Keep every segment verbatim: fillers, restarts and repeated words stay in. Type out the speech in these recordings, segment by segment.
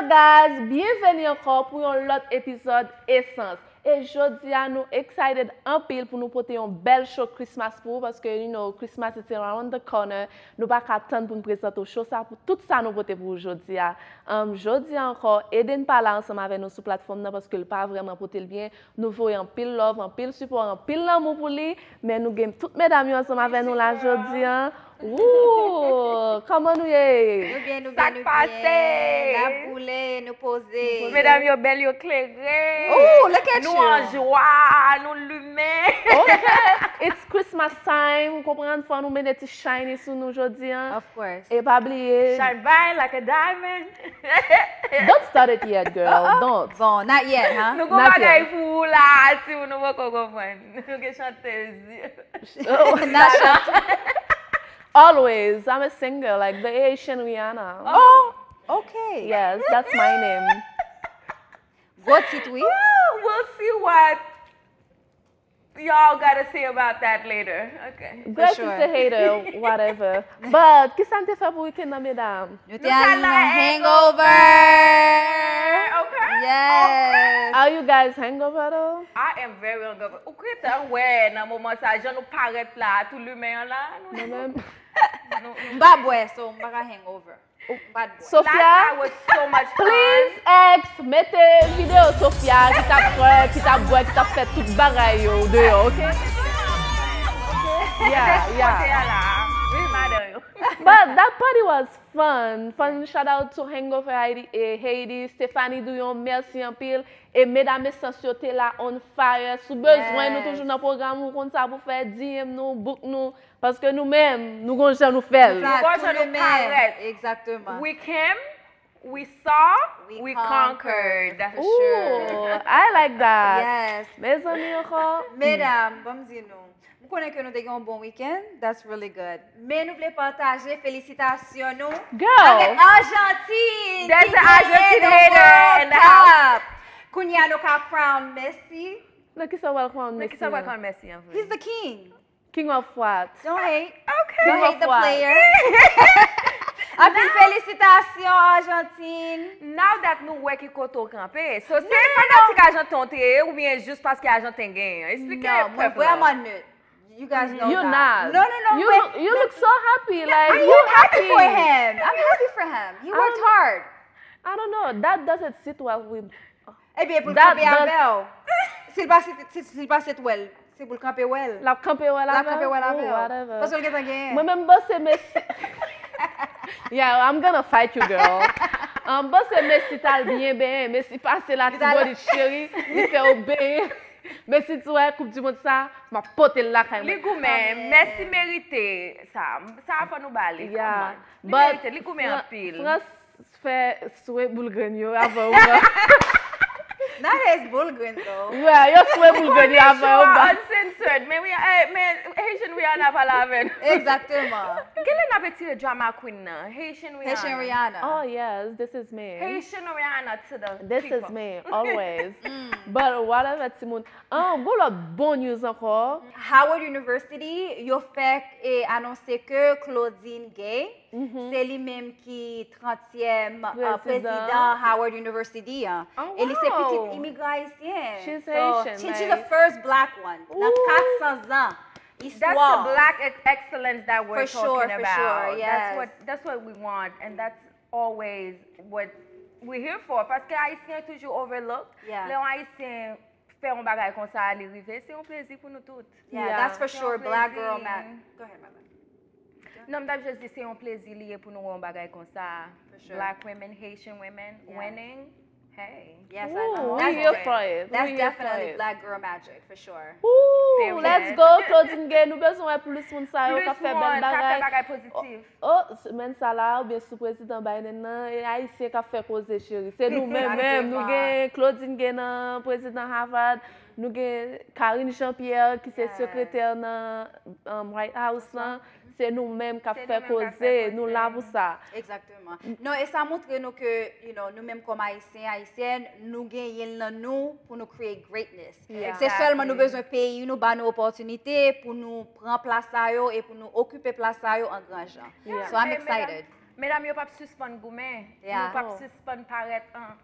Guys, byenveni ankò pou yon lòt epizòd Esans. E jodi a nou excited anpil pou nou pote yon bèl show Christmas pou ou, paske you know Christmas is around the corner. Nou pa ka tann pou n prezante w show sa pou tout sa nou pote pou ou jodi a. Um, jodi a ankò, Eden pa la ansanm avè nou sou platfòm nan paske l pa vrèman pote l byen. Nou voye anpil love, anpil sipò, anpil lanmou pou li, men nou gen tout medam yo ansanm avè nou la jodi a. Woo! Kòman nou ye? Nou byen, nou byen, nou byen. N ap boule, nou poze. Medam yo bèl, yo klere. Oh, look at you. Nou an jwa, nou limen. Ok, it's Christmas time, ou konprann, fò nou mete ti shiny sou nou jodi a. Of course. E pa bliye. Shine bright like a diamond. Don't start it yet, girl. Don't. Bon, not yet, huh? Nou gon bagay pou ou la, timoun, nou poko konprann. Nou gen chantèz. Not chantèz. Always, I'm a singer, like the Haitian Rihanna. Oh, okay. Yes, that's my name. Gwo tit, wi. We'll see what y'all gotta say about that later. Okay. Girl, she's a hater, whatever. But, kisa n te fè pou weekend nan, medam? Nou te al nan hangover. Okay. Yes. Are you guys hangover though? I am very hungover. Ou gentan wè nan moman sa, jan nou parèt la, tou limen an la. Nou menm. M pa bwè, so m pa ka hangover. Sophia, please ex, mete videyo Sophia ki t ap kwè, ki t ap bwè, ki t ap fè tout bagay yo deyò, ok? Yeah, yeah. But that party was fun. Fun, shout out to Hangover Haiti, eh, Haiti. Stephanie Douyon, mèsi anpil. E medam Esans yo te la on fire. Si w bezwen nou toujou nan pwogram, ou konn sa pou fè, D M nou, book nou. Paske nou menm, nou gon jan nou fè l. Nou gon jan nou parèt. Exactement. We came, we saw, we conquered. Ooh, I like that. Yes. Mezanmi ankò. Medam, ban m di nou. M konnen ke nou te gen yon bon weekend. That's really good. Men nou vle pataje felisitasyon nou avèk Ajantin ki genyen nan World Cup. Kounye a nou ka crown Messi. Nan kisa w pral crown Messi? Nan kisa w pral crown Messi an vre? He's the king. King of what? Don't hate. Okay. Don't hate the player. Anpil felisitasyon, Ajantin. Now that nou wè ki kote w kanpe. So, se fanatik Ajantin w te ye oubyen jis paske Ajantin genyen? Eksplike pèp la. Non, mwen vrèman nèt. You guys know that. You not. No, no, no. You look so happy. Like, you happy for him. I'm happy for him. He worked hard. I don't know. That doesn't sit well with Ebyen, pou l kanpe avè w. Si l pa sit, si, si l pa sit well, se pou l kanpe well. L ap kanpe well avè w? L ap kanpe well avè w. Paske l gentan genyen. Mwen menm, m panse Messi. Yeah, I'm gonna fight you, girl. Um, m panse Messi t al byen benyen. Messi pase la, ti bòdit cheri. Li fè w benyen. Messi di, wè, Koup di Mond sa, m ap pote l lakay mwen. Li goumen. Messi merite sa. Sa fò nou ba li. Come on. Li merite. Li goumen anpil. Frans fè swe boul grenn yo avan yo pran. Not his boul grenn, though. Yeah, yo swe boul grenn yo avan yo pran. Uncensored. Men, men Haitian Rihanna pale avè nou. Exactement. Genlè n ap etire drama queen nan. Haitian Rihanna. Haitian Rihanna. Oh, yes, this is me. Haitian Rihanna to the people. This is me, always. But whatever, timoun. Ah, gon lòt bon news ankò. Howard University, yo fèk, eh, anonse ke Claudine Gay, se li menm ki trantyèm, uh, prezidan Howard University an. E li se pitit imigran ayisyen. She's Haitian, she's the first black one. Nan kat san zan istwa. That's the black excellence that we're talking about. That's what, that's what we want, and that's always what we here for. Paske ayisyen toujou overlooked. Lè yon ayisyen fè yon bagay konsa li rive, se yon plezi pou nou tout. Yeah, that's for sure. Black girl ma-, go ahead, my love. Non, m t ap just di se yon plezi li ye pou nou wè yon bagay konsa. Black women, Haitian women winning. Hey. Yes, I know. That's definitely black girl magic, for sure. Ooh, let's go, Claudine Gay. Nou bezwen wè plis moun sa yo k ap fè bèl bagay. Plis moun k ap fè bagay pozitif. Oh, semèn sa la, oubyen sou prezidan Biden nan, e ayisyen k ap fè koze, cheri. Se nou menm menm. Nou gen Claudine Gay nan, prezidan Harvard. Nou gen Karine Jean-Pierre, ki se sekretè nan, um, White House lan. Se nou menm k ap fè koze. Nou la pou sa. Exactement. Non, e sa montre nou ke, you know, nou menm kòm Ayisyen, Ayisyèn, nou genyen l nan nou pou nou create greatness. Se sèlman nou bezwen peyi nou ba nou opòtinite pou nou pran plas sa yo e pou nou okipe plas sa yo an gran jan. So I'm excited. Medam yo p ap sispann goumen. Yeah. Yo p ap sispann parèt an.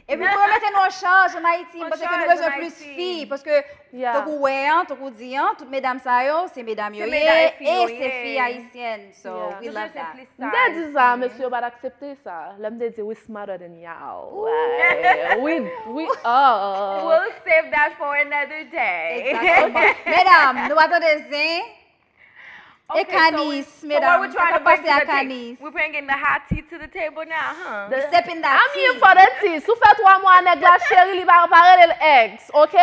Epi pou yo mete nou an chaj an Ayiti, m An panse ke chaj nou bezwen an plis Ayiti. Fi. Paske, Yeah. tankou w wè an, tankou w di an, tout medam sa yo, se medam yo Se ye, medam e fi yo e se ye. Fi ayisyen. So, Yeah. we Nou love bezwen that. plis M te di sa, Mhm. mesye yo pa t aksepte sa. Lè m te di, we smarter than y'all. Like, we, we are. We'll save that for another day. Exactement. Medam, nou pa tande zen. E Okay, so we- Kanis, so medam, what we sa trying ka to bring pase to a the Kanis? Tea? We bringing the hot tea to the table now, huh? We stepping that I'm here tea. For the tea. Si w fè twa mwa a nèg la, cheri, li pa, pa rele l ex, ok?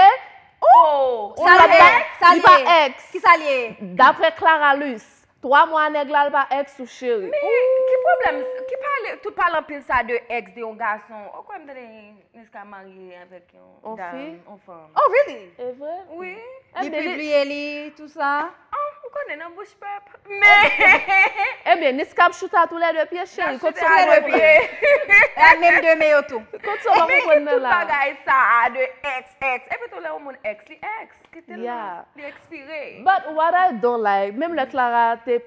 Oh, Ou Sa pa l ye, ex, sa li l pa ye. Ex. Ki sa l ye? Daprè Clara Luce, twa mwa a nèg la, li pa ex ou cheri. Men ki pwoblèm? Ki pale, tout pale anpil sa de ex de yon gason. Ou kwè m tande Niska marye avèk yon On dam, fi? Yon fanm. Oh, really? E vre? Wi. Li Ebyen, li- pibliye li, tou sa? Oh, ou konnen nan bouch pèp. Men, Ebyen, Niska ap chita tou lè de pye, cheri. Kot sa Tou lè de pye. E a menm de men yo tou. Kot sa w pa konprann nan tout la? Bagay sa a de ex, ex. Epi tou lè yon moun ex, li ex. Kite l, Yeah. Li ekspire. But what I don't like, menm lè Clara te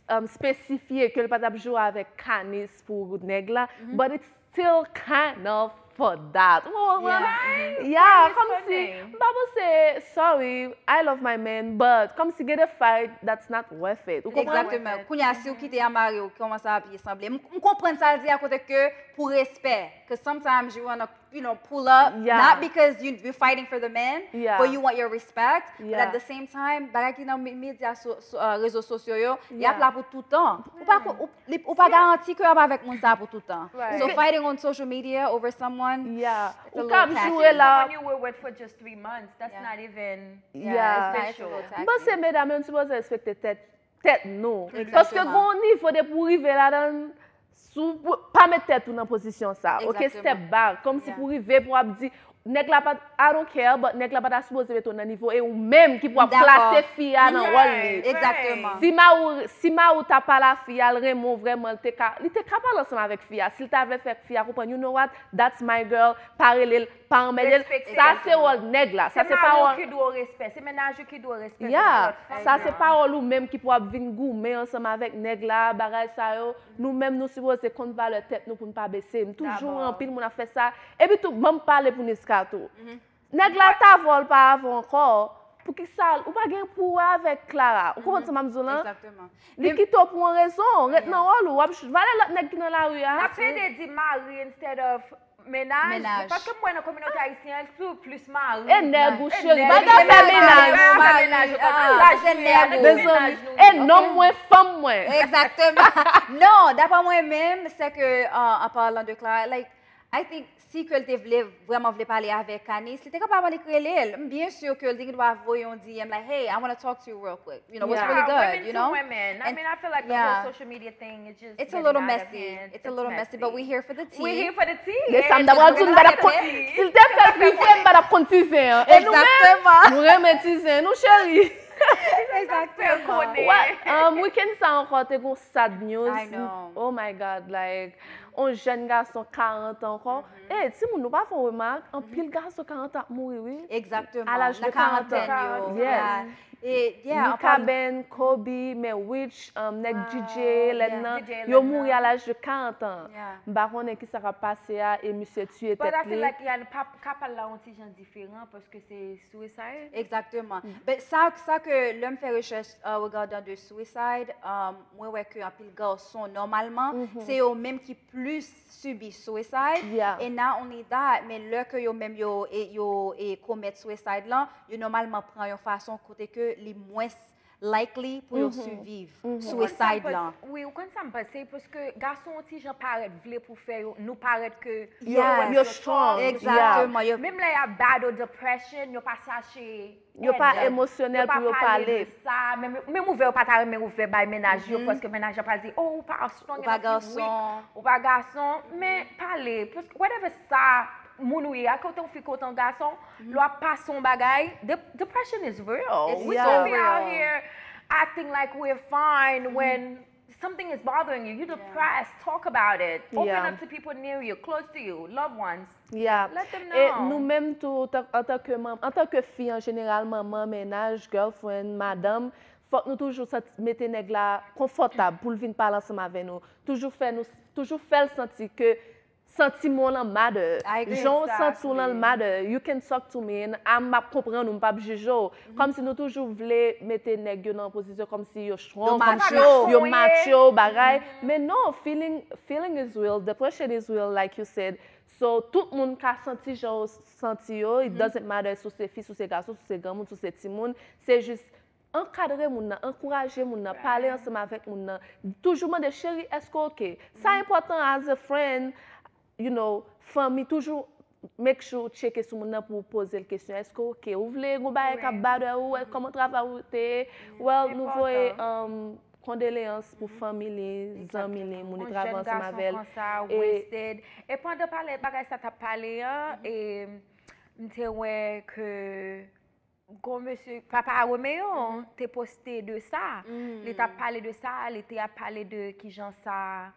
um, spesifye ke l pa t ap jwe avèk Kanis pou nèg la, but it's still kind of for that. Ou konprann mwen? Yeah. Yeah, It's kòmsi, funny. M pa panse, sorry, I love my man, but kòmsi get a fight, that's not worth it. Ou konprann? Exactement. Kounye a, si w kite a mari w, kòman sa ap ye sanble? M, m konprann sa l di a kote ke pou respè. Because sometimes you wanna, you know, pull up, Yeah. not because you, you're fighting for the man, Yeah. but you want your respect. But Yeah. At the same time, bagay ki nan mi- medya, so, so, uh, rezo sosyo yo, y ap Yeah. La pou toutan. Ou pa, ko- ou, li- ou pa garanti ke w ap avèk moun sa pou toutan. Right. So fighting on social media over someone, Yeah. it's a Ou ka ap little joure tacky. la. Someone you were with for just three months, that's Yeah. Not even Yeah, Yeah. it's nice to go official. tacky. M panse medam yo, nou sipoze respekte tèt, tèt nou. Exactement. Paske gen yon nivo depi w rive ladan, si w pa met tèt ou nan pozisyon sa, ok, Exactement. Step back. Kòmsi Yeah. Pou w rive pou w ap di, nèg la pa, I don't care, but nèg la pa ta sipoze mete w nan nivo, e ou menm ki pou ap D'accord. Klase fi a nan Mhm. wòl li. Exactement. Si mari w, si mari w ta pale a fi a, l renmen w vrèman, li te ka, li te ka pale ansanm avèk fi a. Si l ta vle fè fi a konprann, you know what, that's my girl, pa rele l, pa anmède l. Respekte. Sa se wòl nèg la. Sa se pa mari wòl. Ki dwe respè, se mennaj ou ki dwe respè. Yeah, sa se pawòl ou menm ki pou ap vin goumen ansanm avèk nèg la, bagay sa yo. Nou menm nou sipoze konn valè tèt nou pou n pa bese. M toujou wè anpil moun ap fè sa. Epi tou, ban m pale pou Niska tou. Nèg la ta vòl pa avè w ankò. Poukisa ou pa gen pou wè avèk Clara? Ou konprann sa m ap di w lan? Exactement. Li kite w pou yon rezon. Ret nan wòl ou. W ap valè lòt nèg ki nan lari a. N ap pede di mari instead of mennaj. Mennaj. Paske m wè nan kominote ayisyen an, se plis mari. E nèg ou cheri. nèg. Bagay fè Se mennaj. mari, Fè mari, mennaj. ah, Laj se nou ye a, nèg nèg ou. Mezanmi. E nonm mwen, fanm mwen. Exactement. Non, d'après mwen menm, se ke, uh, en parlant de Clara, like, I think, si ke l te vle, vrèman vle pale avèk Kanis, li te kapab annik rele l. M byen si ke l te gen dwa voye yon D M, like, hey, I wanna talk to you real quick. You know, what's Yeah. really Yeah, good, women you too, know? Women. I And mean, I feel like the yeah. Whole social media thing is just It's a getting little out of messy. Hand. It's a little messy, but we're here for the tea. We're here for the tea. De sa m ta pral di w, m pa t ap konn, si l te fè l prive, m pa t ap konn ti zen an. E nou menm, Exactement. Nou renmen ti zen, nou cheri. Exactement. What? Um, weekend sa ankò te gon sad news. I know. Oh my God, like, on jèn gason karant an ankò. Eh, timoun, nou pa fè yon remak, anpil gason karant an ap mouri, wi. Exactement. À l'âge de Nan karantèn quarante ans. Yo. Yes. Yeah. E, yeah, Mikaben, Kobe, Mewich, um, nèg D J, yeah. Ledna, D J yo Ledna. Mouri à l'âge de quarante ans. Yeah. M pa konnen ki sa k ap pase a, e misye tiye But I tèt feel li. Like y a pa ka pale la yon ti jan diferan paske se suicide. Exactement. But sa, sa ke lè m fè rechèch, uh, regardant de suicide, um, mwen wè ke anpil gason nòmalman, se yo menm ki plis sibi suicide. Yeah. And not only that, men lè ke yo menm yo, e, yo e komèt suicide lan, yo nòmalman pran yon fason kote ke li mwens likely pou yo siviv suicide lan. Wi, ou konn sa m panse, paske gason yon ti jan parèt vle pou fè yo, nou parèt ke Yes. Yo strong. Exactement. Yo, Menm lè y ap battle depression, yo pa chache Yo pa èd. emosyonèl pou yo pale. Sa, menm, menm ouvè yo pa ta renmen ouvè bay mennaj yo, paske mennaj yo pral di, oh, ou pa strong Ou pa enough, you gason. Weak, ou pa gason, men pale, paske whatever sa, moun ou ye a, ke w te yon fi, ke w te yon gason, lè w ap pase yon bagay, de- depression is real. It's We so can be real. Out here acting like we're fine when something is bothering you. You're depressed. Talk about it. Open Yeah. Up to people near you, close to you, loved ones. Yeah. Let them E know. Nou menm tou, tan- antanke manm, antanke fi an jeneral, manman, mennaj, girlfriend, madanm, Fòk nou toujou santi, mete nèg la konfòtab pou l vin pale ansanm avè nou. Toujou fè nou, toujou fè l santi ke santiman w lan matter. Jan w santi w lan matter. You can talk to me and m ap konprann ou, m p ap jije w. Kòmsi nou toujou vle mete nèg yo nan pozisyon kòmsi yo strong, kòmsi yo macho, bagay. Men non, feeling, feeling is real, depression is real, like you said. So, tout moun ka santi jan w santi yo, it doesn't matter si w se fi, si w se gason, si w se granmoun, si w se timoun. Se jis ankadre moun nan, ankouraje moun nan, pale ansanm avèk moun nan. Toujou mande, cheri, èske w oke? Sa enpòtan as a friend, you know, fanmi, toujou make sure w tcheke sou moun nan pou w poze l kesyon. Èske w oke? Ou vle gon bagay k ap bother ou? Kòman travay ou te ye? Well, nou voye um, kondoleyans pou fanmi li, zanmi li, moun li travay ansanm avè l. E pandan pale, bagay sa t ap pale an, e m te wè ke Gon mesye, papa Romeo te poste de sa. Li t ap pale de sa, li te ap pale de kijan sa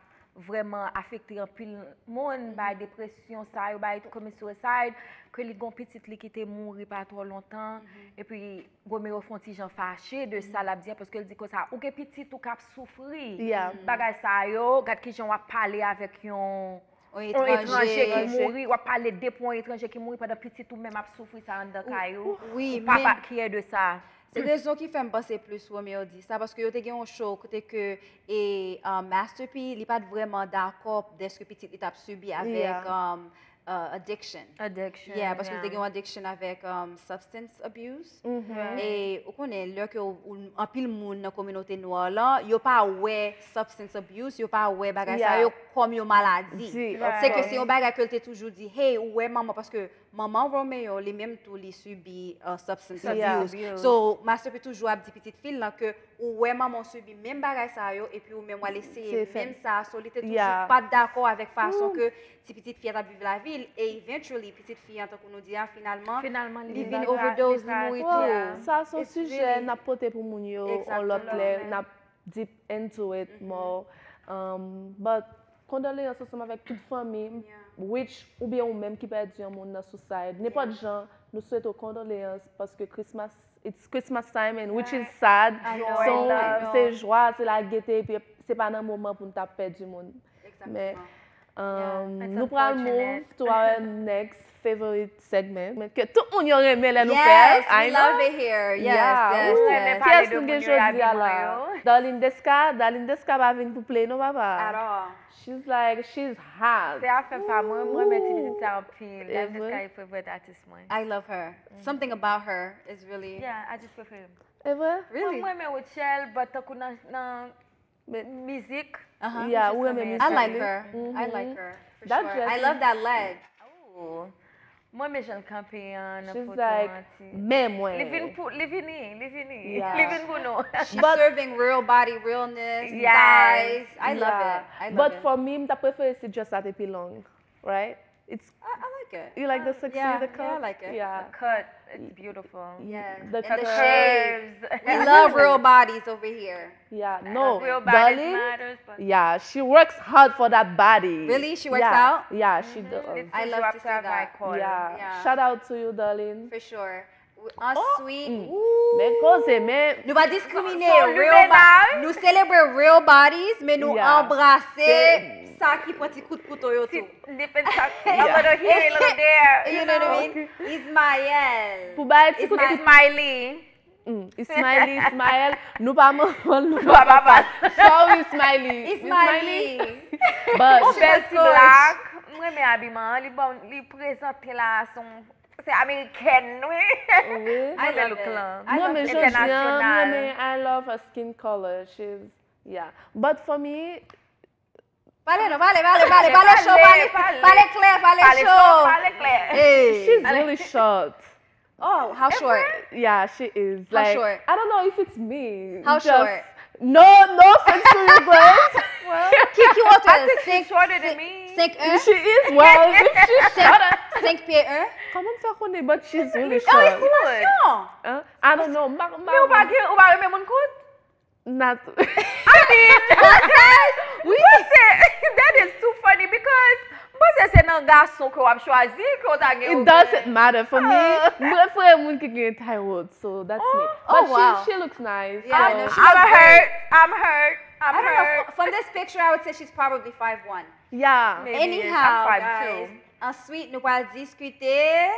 vrèman afekte anpil moun, bay depresyon sa yo, bay commit suicide, ke li gon pitit li ki te mouri pa twò lontan. Epi Romeo fè yon ti jan fache de sa l ap di a, paske l di konsa, ou gen pitit ou k ap soufri. Bagay sa yo, gad kijan w ap pale avèk yon yon etranje ki mouri, w ap pale de pou yon etranje ki mouri pandan pitit ou menm ap soufri sa anndan kay ou, ou pa pa care de sa. Se rezon ki fè m panse plis Romeo di sa, paske yo te gen yon show kote ke e, um, Master P, li pa t vrèman dakò dèske pitit li t ap sibi avèk um, uh, addiction. Addiction, yeah, paske li te gen yon addiction avèk um, substance abuse. E ou konnen, lè ke ou, ou, anpil moun nan kominote nwa lan, yo pa wè substance abuse, yo pa wè bagay sa yo kòm yon maladi. Se ke se yon bagay ke l te toujou di, hey, ou wè manman, paske manman Romeo, li menm tou, li sibi uh, substance abuse. So, Master P toujou ap di pitit fi l lan ke ou wè manman w sibi menm bagay sa yo, epi ou menm w al eseye menm sa. So, li te toujou pa t dakò avèk fason ke ti pitit fi a t ap viv lavi l, e eventually, pitit fi a, tankou nou di a, finalman, li vin overdose, li mouri tou. Sa se yon sijè n ap pote pou moun yo yon lòt lè, n ap deep into it more. Um, but kondoleyans ansanm avèk tout fanmi, which, oubyen ou menm ki pèdi yon moun nan suicide. Nenpòt jan, nou swete w kondoleyans, paske Christmas, it's Christmas time, and which is sad. So, se jwa, se lagete, epi se pa nan moman pou n t ap pèdi moun. Men, um, nou pral move to our next favorite segment, men ke tout moun yo renmen lè nou fè l. Yes, we love it here. Yes, yes, yes. Kiyès nou gen jodi a la? Darlene Desca, Darlene Desca pa vin pou play non, papa. At all. She's like, she's hot. Se afè pa mwen, mwen renmen ti pitit sa anpil. Darlene Desca e favorite artist mwen. I love her. Something about her is really. Yeah, I just prefer him. E vre? Really? Mwen renmen Rachel, but tankou nan, nan mizik. Yeah, ou renmen mizik. I like her. I like her. For sure. I love that leg. Oh. Mwen renmen jan l kanpe an nan foto an ti. Men mwen. Li vin pou, li vini, li vini. Li vin pou nou. She's serving real body, realness, thighs. I love it. I love it. But for me, m ta prefere si dress la te pi long, right? It's I, I like it. You like the sexy, yeah, the cut? Yeah, I like it. Yeah. The cut, it's beautiful. Yes. The curves. We love real bodies over here. Yeah, no. Real bodies matters, but yeah, she works hard for that body. Really? She works out? Yeah, she does. I love to see that. Yeah. Shout out to you, darling. For sure. Answit, men koze, men nou pa diskrimine, nou selebre real bodies, men nou anbrase sa ki pran ti kout kouto yo tou. Li fè sa, a little here, a little there, you know what I mean? Ismael. Pou bay ti kout Ismaili. Ismaili, Ismael, nou pa manman l, nou pa papa l. Sorry, Ismaili. Ismaili. But she was black. Mwen renmen abiman an, li bon, li prezante la, son Se amerikèn, wi. Wi. Mwen renmen look lan. Mwen renmen jodi an, mwen renmen, I love her skin color. She's, yeah. But for me, pale non, pale, pale, pale, pale cho, pale, pale klè, pale cho. Pale klè. She's really short. Oh, how short? Yeah, she is. How short? I don't know if it's me. How short? No, no offense to you girls. Ki, ki wotè? Senk, senk un? She is, well, if she's shorter. Senk pye un? Kòman m fè konnen, but she's really short. Estimasyon. I don't know. Men ou pa gen, ou pa renmen moun kout? Not. I mean, wi. That is too funny because m Panse se nan gason ke w ap chwazi ke w ta gen It yon doesn't matter for me. M prefere moun ki gen taille haute, so that's me. Oh, But wow. she, she looks nice. Yeah, so. No, she I'm looks hurt. great. I'm hurt. I'm I don't know. hurt. From this picture, I would say she's probably five one. Yeah. Maybe it's- Anyhow, I'm five guys. two. Ensuite, nou pral diskite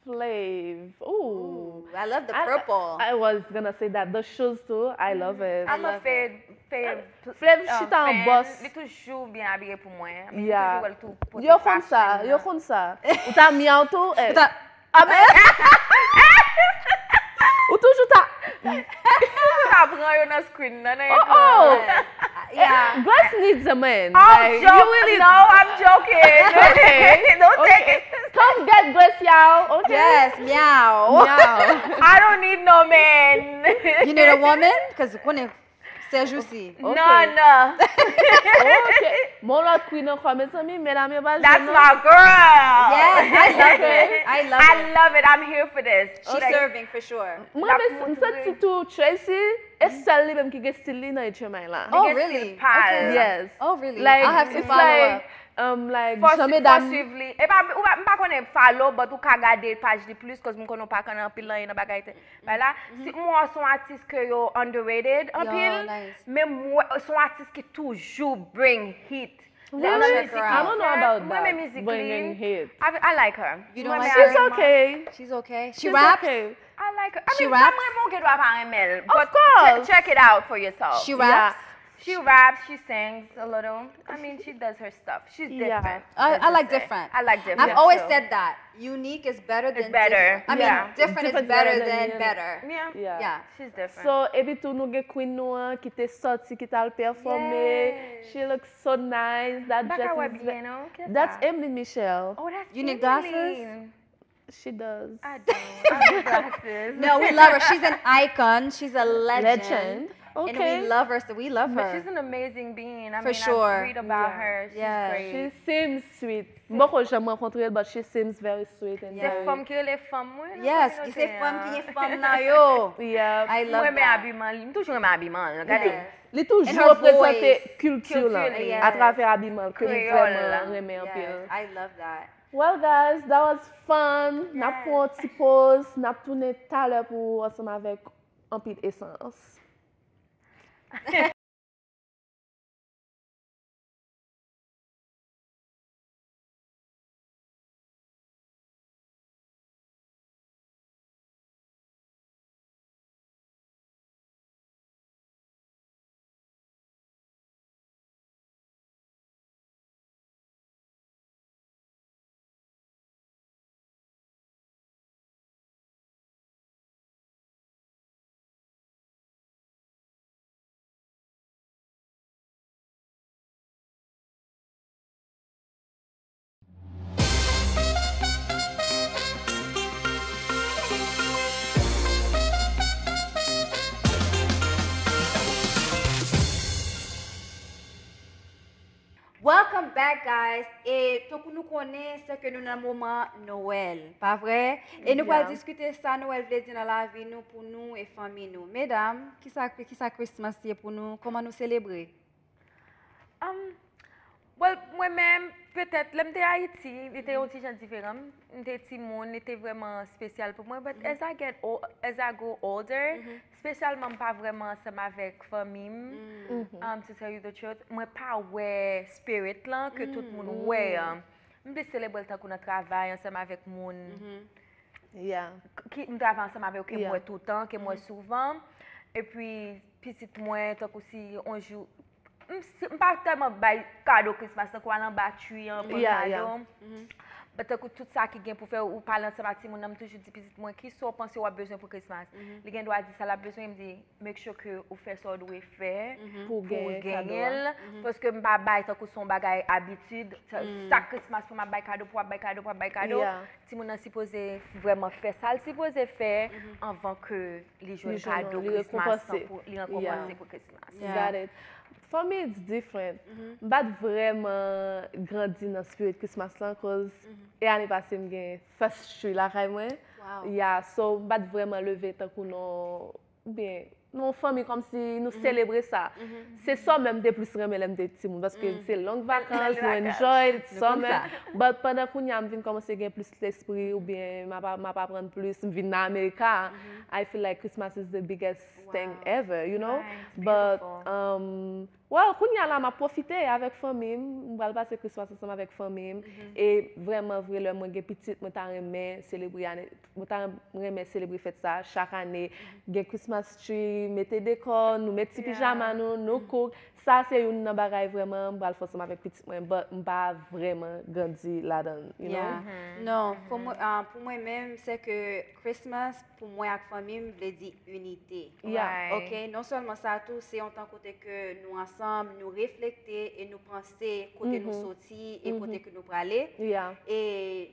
Flav. Ooh. I love the I- purple. I was gonna say that. The shoes too. I love it. I'm a love fan. Fan. Flav, uh, she tan fan. Boss. Li toujou byen abiye pou mwen. I mean, Yeah. Toujou wè l tou pote Yo konn sa, fashion yo nan. Konn sa. Ou ta miaw tou, eh. Ta- Amen. Ou toujou ta. Ou ta pran yo nan screen nan, nan Oh, ekran. oh. Yeah. Grace needs a man. Oh, Like, joke. You really No, I'm joking. Okay. Don't take it. Come get Grace, y'all. Okay. Yes, meow. Miaw. I don't need no man. You need a woman? Because konnen ces jours-ci. Non, non. Ok. Mon lòt queen ankò, mezanmi, medam yo pa That's jwenn. My girl. Yes, I love it. I love I it. Love it. I'm here for this. She's Like, serving for sure. Mwen, men, m santi tou Tracy, e sèl li menm ki gen stil li nan H M I la. Oh, gen really? Stil pa l. Okay. Yes. Oh, really? Like, I have to it's follow like, up. Um, like, Fò jan si- fò medam. Suiv li. E pa, ou pa, m pa konnen follow, but ou ka gade paj li plis, cause m konnen ou pa konnen anpil nan bagay te. Bay la, si m wè se yon atis ke yo underrated anpil, Nice. men m wè se yon atis ki toujou bring hit. Really? Check her out. I don't know about Mwen renmen that. Mizik Bringing li. Hit. I, I like her. You don't Mwen like renmen her? She's Alima. Okay. She's okay. She She's raps? Okay. I like her. I She mean, raps? Sa mwen renmen, ou gen dwa pa renmen l. Of But course. che- check it out for yourself. She Yeah. raps? She raps, she sings a little. I mean, she does her stuff. She's Yeah. Different. I, Let's I like just say. Different. I like Different. I've always So, said that. Unique is better than It's better. Different. I mean, Yeah. Different is Different better better than than better. Yeah. Yeah. Yeah. She's different. So, epi tou, nou gen queen nou an ki te sòti, ki t al pèfòme. Yes. She looks so nice. That Baka dress wè is byen, non? Kiyès That's sa? Emily Michelle. Oh, that's You need Emily. Glasses? She does. I do. I need glasses. No, we love her. She's an icon. She's a legend. Legend. And Okay. We love her. So we love But her. She's an amazing being. I For mean, sure. I read about Yeah. her. She's Yeah. great. She seems sweet. M poko janm rankontre l, but she seems very sweet and Se very... fanm ki rele fanm, wi. Yes, ki se fanm ki gen fanm nan yo. Yeah. I love Mwen renmen that. Abiman li. M toujou renmen abiman l. Gade. Yes. Li And toujou her reprezante voice. Kilti l Kilti l. Yes. atravè abiman l ke m Kreyòl la. Vrèman renmen anpil. Yes, I love that. Well, guys, that was fun. N ap Yes. Pran yon ti pause. N ap tounen talè pou ansanm avèk anpil esans. Welcome back, guys. E tankou nou konnen, se ke nou nan moman Nwèl, pa vre? E nou pral Yeah. Diskite sa Nwèl vle di nan lavi nou, pou nou e fanmi nou. Medam, kisa, kisa Christmas ye pou nou? Kòman nou selebre? Um, well, mwen menm, petèt, lè m te Ayiti, li te yon ti jan diferan. M te timoun, li te vrèman espesyal pou mwen. But as I get old, as I grow older, espesyalman m pa vrèman ansanm avèk fanmi m, um, to tell you the truth, mwen pa wè spirit lan ke tout moun wè an. M plis selebre l tankou nan travay, ansanm avèk moun Yeah. ki m travay ansanm avèk yo, ke m Yeah. wè toutan, ke m wè souvan. Epi, pitit mwen, tankou si yon jou, m, si, m pa tèlman bay kado Christmas, tankou al anba tree an, pran Yeah, kado. Yeah. But tankou tout sa ki gen pou fè, ou pale ansanm ak timoun nan, m toujou di pitit mwen, kisa w panse w ap bezwen pou Christmas? Li gen dwa di sa l ap bezwen, m di, make sure ke ou fè sa w dwe fè Pou pou genyen kado a. Genyen l. Paske m pa bay tankou se yon bagay abitid. Sa, sa Christmas pou m ap bay kado, pou w ap bay kado, pou w ap bay kado. Yeah. Timoun nan sipoze vrèman fè sa l sipoze fè anvan ke li jwenn Li jwenn kado li Christmas rekonpanse. Tan pou li rekonpanse Yeah. Pou Christmas. Yeah. Got it. For me, it's different. M pa t vrèman grandi nan spirit Christmas lan, cause e ane pase m gen festive tree lakay mwen. Wow. Yeah, so m pa t vrèman leve tankou non, oubyen nou yon fanmi kòmsi nou selebre sa. Se summer m te plis renmen lè m te timoun, paske se long vakans, nou enjoy summer. But pandan kounye a, m vin kòmanse gen plis lespri, oubyen m ap, m ap aprann plis, m vin nan Amerika. I feel like Christmas is the biggest thing ever, you know? But, um, well, kounye a la, m ap pwofite avèk fanmi m, m pral pase Christmas ansanm avèk fanmi m. E vrèman vre, lè mwen gen pitit, mwen ta renmen selebre ane, mwen ta renmen selebre fèt sa chak ane. Gen Christmas tree, mete dekò, nou met ti pijama nou, nou cook. Sa se youn nan bagay vrèman m pral fè ansanm avèk pitit mwen, but m pa vrèman grandi ladan l, you know? Non, pou mwen, ah, pou mwen menm, se ke Christmas, pou mwen ak fanmi m, vle di inite. Yeah. Ok, non sèlman sa tou, se yon tan kote ke nou ansanm, nou reflekte e nou panse kote nou soti e kote ke nou prale. Yeah. E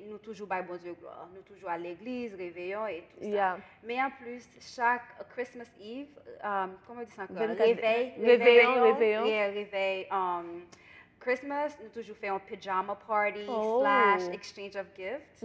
nou toujou bay Bondye glwa. Nou toujou al legliz, reveyon e tout sa. Yeah. Men anplis, chak Christmas Eve, um, kòman yo di sa ankò? Vennkat de- Revèy. Reveyon, reveyon. Yeah, revèy. Um, Christmas, nou toujou fè yon pajama party Oh. slash exchange of gift.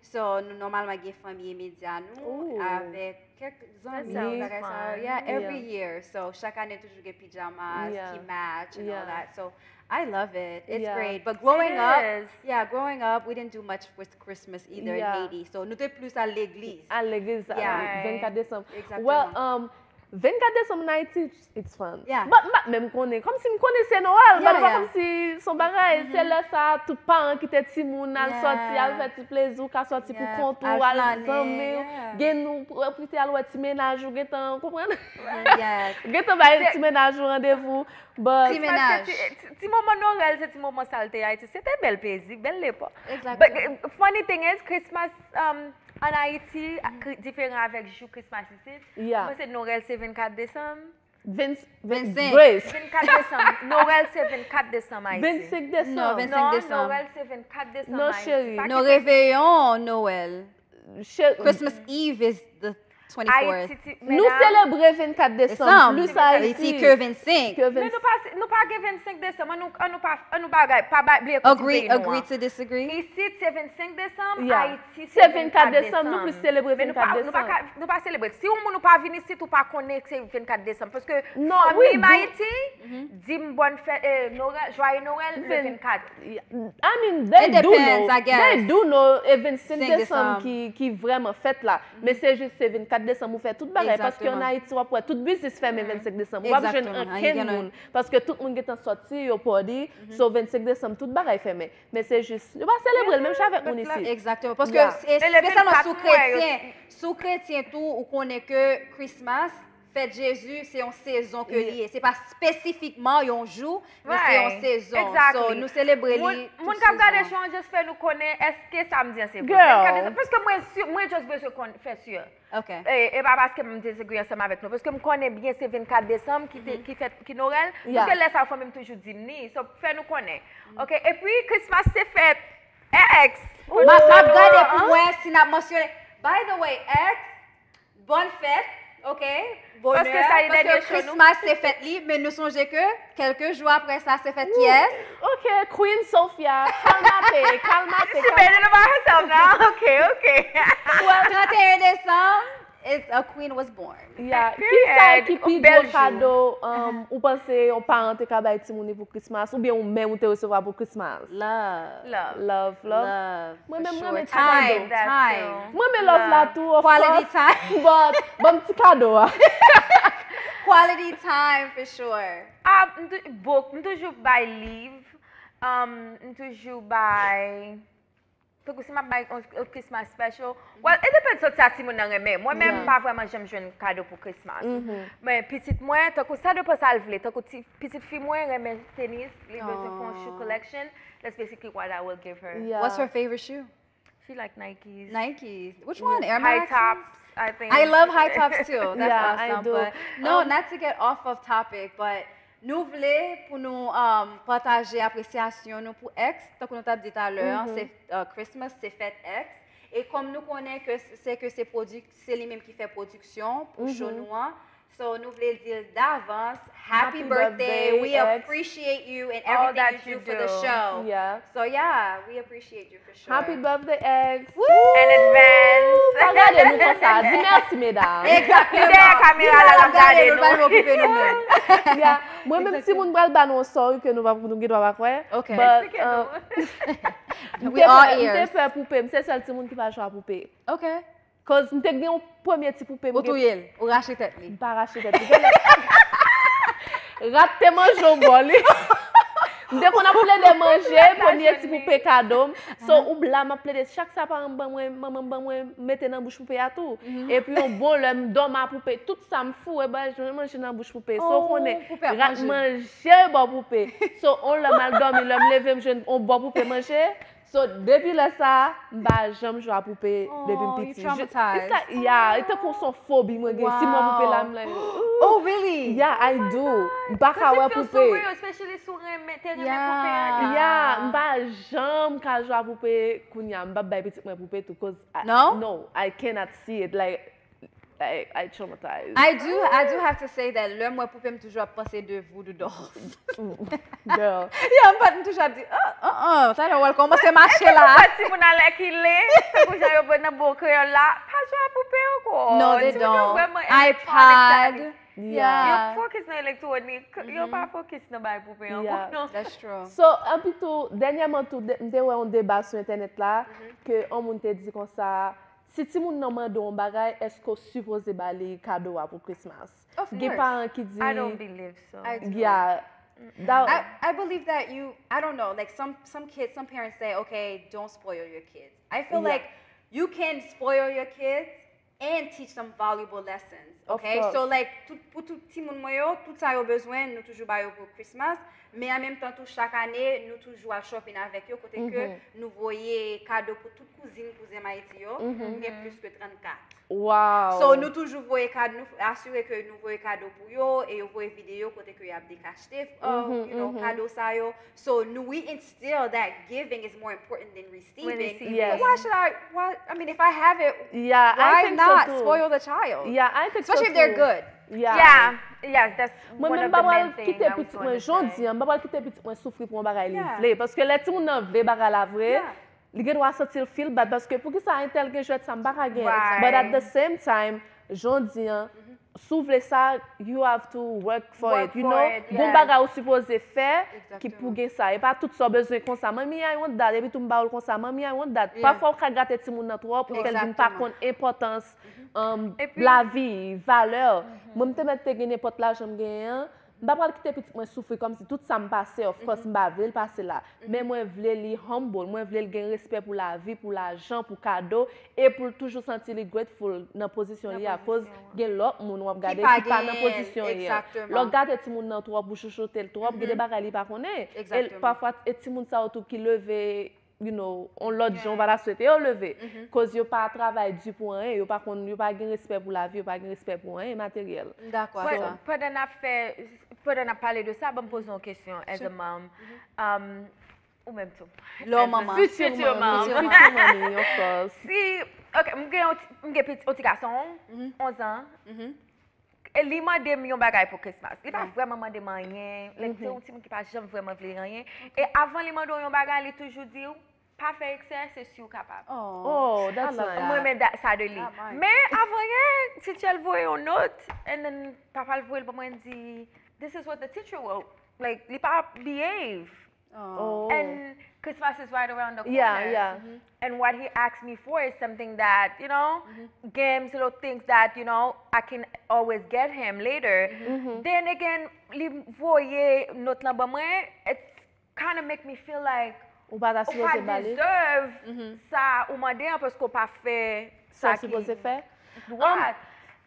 So, nou nòmalman gen fanmi imedya nou, Ooh. Avèk kèk zanmi, That sounds bagay sa. Fun. Yeah, every Yeah. year. So, chak ane toujou gen pajama, Yeah. ki match and all Yeah. that. So, I love it. It's Yeah. Great. But growing It up, is. Yeah, growing up, we didn't do much with Christmas either Yeah. in Haiti. So, nou te plis al legliz. Al legliz Yeah. vennkat desanm. Exactement. Well, um, vennkat desanm an Ayiti, it's fun. Yeah. But m pa menm konnen. Kòmsi m konnen se Nwèl, Yeah, but pa yeah. Kòmsi se yon bagay. Se lè sa, tout paran kite timoun al sòti, al Yeah. fè ti plezi, ou ka sòti pou Yeah, kont ou, al al flane, zanmi, yeah. Gen nou pwofite al wè ti mennaj ou, gentan, ou konprann? Yes. Gentan bay ti mennaj ou randevou. But Ti Christmas, mennaj. se ti, ti, ti moman Nwèl, se ti moman sa l te Ayiti. Se te bèl plezi, bèl lepòk. Exactly. But uh, funny thing is, Christmas um, an Ayiti kri- diferan avèk jou Christmas isit. Yeah. Mwen se Nwèl se vennkat desanm. Vennsenk. Vennsenk. Grace. Vennkat desanm. Nwèl se vennkat desanm Ayiti. Vennsenk desanm. Non, vennsenk Non, desanm. Nwèl se vennkat desanm Non, Ayiti. chérie. Pa Non, kite- Réveillon, Noël. Che- Christmas Eve is the twenty-fourth. Ayiti, ti- Nou medam, selebre vennkat desanm. Desanm. Plis Ayiti Ayiti. ke vennsenk. Ke Men nou vennsenk. pa, nou pa gen vennsenk desanm, an nou, an nou pa, an nou bagay, pa bay, bliye kote Agree, peyi nou agree an. To disagree. Isit se vennsenk desanm, Yeah. Ayiti Se se vennkat vennkat desanm, nou plis selebre Men nou vennkat pa, nou pa desanm. ka, nou pa selebre. Si yon moun ou pa vin isit, ou pa konnen se vennkat desanm. Paske Non, we fanmi m do. Ayiti, di m bòn fèt, eh, Noël, joyeux Noël, le Ven- vennkat. Yeah. I mean, they It do depends, know. I guess. They do know e vennsenk Vennsenk desanm desanm. ki, ki vrèman fèt la. Men se jis se vennkat desanm ou fè tout bagay. Paske an Exactement. Ayiti, w ap wè tout biznis fèmen vennsenk desanm. W ap jwenn Exactement. ankenn Gen moun. Paske tout moun gentan sòti, yo party. So vennsenk desanm, tout bagay fèmen. Men se jis, yo pa selebre l menm jan avèk moun isit. Exactement. Paske Yeah. se- E le espesyalman vennkat sou mwen, yo- kretyen, sou kretyen tou, ou konnen ke Christmas, fèt Jezi, se yon sezon ke li ye. Se pa espesifikman yon jou, men se yon Right. Sezon. Exactly. So, nou selebre li Moun, tout moun k ap gade sezon. Show an, just fè nou konnen, èske sa m di an se vre? Girl. Vennkat desanm. Paske mwen si, mwen just bezwen konn, fè si. Ok. E, e pa paske m disagree ansanm avèk nou, paske m konnen byen se vennkat desanm ki, te, ki fèt, ki Noël. Yeah. Paske lè sa fanmi m toujou di m ni. So, fè nou konnen. Ok, epi Christmas se fèt X. M ap, m ap gade pou mwen si n ap mansyone. By the way, X, bòn fèt, ok? Bonè, Paske sa li dènye paske show nou. Christmas se fèt li, men nou sonje ke kèlke jou apre sa se fèt kiyès? Ok, Queen Sophia, kalmate, kalmate, She made it about herself now. Ok, ok. Trannteyen desanm, is a queen was born. Yeah. Ki Period. Sa ki pi Bèl gwo jou. Kado um, ou panse yon paran te ka bay timoun li pou Christmas, oubyen ou menm ou te resevwa pou Christmas? Love. Love. Love, love. Love. Mwen For menm sure. Renmen ti Time, kado. That time. too. Mwen renmen love la tou, of Quality course. Time. But, ban m ti kado a. Quality time, for sure. Ah, m tou- book, m toujou bay liv. Um, m toujou bay Tankou si m ap bay yon, yon Christmas special. Well, it depends sa ti moun nan renmen. Mwen menm, m pa vrèman janm jwenn kado pou Christmas. Men pitit mwen, tankou sa depan sa l vle. Tankou ti, pitit fi mwen renmen tenis, li bezwen fè yon shoe collection. That's basically what I will give her. Yeah. What's her favorite shoe? She like Nikes. Nikes. Which one? Air High Max? tops, I think. I love high tops too. That's Yeah, I awesome. do. But no, Um, not to get off of topic, but nou vle pou nou um, pataje apresyasyon nou pou X, tankou nou t ap di talè, se uh, Christmas, se fèt X. E kòm nou konnen ke se ke se pwodik, se li menm ki fè pwodiksyon pou show nou an, so nou vle di l davans, happy Happy birthday, birthday, we X. Appreciate you and All everything that you you do for the do. show. Yeah. So yeah, we appreciate you for sure. Happy birthday, X. In advance. Bagay Gade nou konsa, di mèsi, medam. Egzakteman. Li dèyè kamera la, l ap gade nou. L ap okipe nou menm. Ya, mwen menm, timoun pral ba nou yon sòri ke nou pa, nou gen dwa pa kwè. Ok. But, uh, m We te all pè, m te ears. Pè poupe, m se sèl timoun ki pa jwe a poupe. Ok. Cause m te gen yon premye ti poupe m Ou touye l. Ou rache tèt li. M pa rache tèt li. Genlè, rat te manje yon bò li. M te konn ap plede manje premye ti poupe kado m. So, ou bla m ap plede, chak sa paran m ban mwen, manman m ban mwen, m mete nan bouch poupe a tou. Epi yon bon lè m dòmi a poupe, tout sa m foure bay, mwen manje nan bouch poupe. So, ou konnen, Poupe ap rat manje. Manje bò poupe. So, yon lè m al dòmi, lè m leve m jwenn yon bò poupe manje. So, depi lè sa, m pa janm jwe a poupe depi m Oh, you piti. traumatized. It's like, yeah, e tankou se yon fobi mwen gen. Si m wè poupe la, m like, Oh, really? Yeah, I do. M pa ka wè Because it feels so poupe. Real, especially si w renmen, te renmen poupe an. Yeah. Yeah, m pa janm ka jwe a poupe kounye a. M p ap bay pitit mwen poupe tou, cause I, No? No, I cannot see it. Like, like, I traumatized. I do, I do have to say that lè m wè poupe m toujou ap panse de voodoo dolls. Girl. Yeah, m pa m toujou ap di, oh, oh, oh, talè w al kòmanse mache la. Pati moun alè ki le, tankou jan yo pran nan bon kreyòl la, pa jwe a poupe ankò. No, they Timoun yo don't. Vrèman iPad. electronic. Yeah. Yo focus nan elektronik, yo pa focus nan bay poupe ankò. Yeah. Non. That's true. So, anpi tou, dènyèman tou, de- m te wè yon deba sou entènèt la, ke yon moun te di konsa, si timoun nan mande yon bagay, èske w sipoze ba li kado a pou Christmas? Of Gen course. Paran ki di, I don't believe so. I do. Yeah. That, I, I believe that you, I don't know, like some some kids, some parents say, okay, don't spoil your kids. I feel Yeah. Like you can spoil your kids and teach them valuable lessons. Of Okay, course. So like tout, pou tout timoun mwen yo, tout sa yo bezwen, nou toujou ba yo pou Christmas. Men an menm tan tou, chak ane, nou toujou al shopping avèk yo, kote ke nou voye kado pou tout kouzin, kouzen Ayiti yo. Nou gen plis ke trannkat. Wow. So nou toujou voye kado, nou asire ke nou voye kado pou yo e yo voye videyo kote ke y ap dekachte, uh, you know, kado sa yo. So nou, we instill that giving is more important than receiving. Receiving. Yes. Why should I? Why? I mean, if I have it, Yeah, I why think not so too. Spoil the child? Yeah, I think Especially so if they're too. Good. Yeah. Yeah, yes, that's Mwen one menm of pa the pral main thing kite I was pitit going mwen to say. Jodi an, m pa pral kite pitit mwen soufri pou yon bagay li Yeah. vle. Paske lè timoun nan vle bagay la vre, Yeah. li gen dwa santi l feel bad. Paske poukisa entèl gen jwèt sa m pa ka gen? Right. But at the same time, jodi an, si w vle sa, you have to work for Work it, you for know? It, Gon yes. Bagay ou sipoze fè ki Exactement. Pou gen sa. E pa tout sa w bezwen konsa. Mommy, I want that. Epi tou m ba w l konsa. Mommy, I want that. Yeah. Pafwa ou ka gate timoun nan twòp, ou fè l vin pa Exactement. Konn enpòtans um, Epi- lavi, valè. Mwen m te mèt te gen nenpòt lajan m genyen an, m pa pral kite pitit mwen soufri kòmsi tout sa m pase, of course, m pa vle l pase la. Men mwen vle li humble, mwen vle l gen respè pou lavi, pou lajan, pou kado, e pou l toujou santi li grateful nan pozisyon li a. Akoz gen lòt moun w ap gade pa ki pa nan genyen, pozisyon li a. Exactement. Lè w gate timoun nan twòp, ou chouchoute l twòp, gen de bagay li pa konnen. E Exactement. Pafwa, e timoun sa yo tou ki leve, you know, on lòt jan, ou pa ta swete yo leve. Koz yo pa travay di pou anyen, yo pa konn, yo pa gen respè pou lavi, yo pa gen respè pou anyen materyèl. M dakò ak sa. Pandan n ap fè, pandan n ap pale de sa, ban m poze yon kesyon as a mom. Um, ou menm tou. Lè w manman. Future Future mommy, mom. future mommy, of course. Si, ok, m gen yon ti, m gen piti, yon ti gason, onz an. E li mande m yon bagay pou Christmas. Li pa vrèman mande m anyen. Like, se yon timoun ki pa janm vrèman vle anyen. E avan li mande w yon bagay, li toujou di w, pa fè eksè, se si w kapab. Oh, that's nice. Mwen renmen da- sa de li. Ah, mine. Men avan yè, teacher l voye yon not, and then papa l voye l ban mwen, di, this is what the teacher wrote. Like, li pa behave. Oh. And Christmas is right around the corner. Yeah, yeah. And what he asked me for is something that, you know, games, little things that, you know, I can always get him later. Then again, li voye not lan ban mwen, it's kind of make me feel like Ou pa ta ou pa sipoze ba li. Deserve sa ou mande an paske ou pa fè Sa sa w sipoze ki fè. dwat.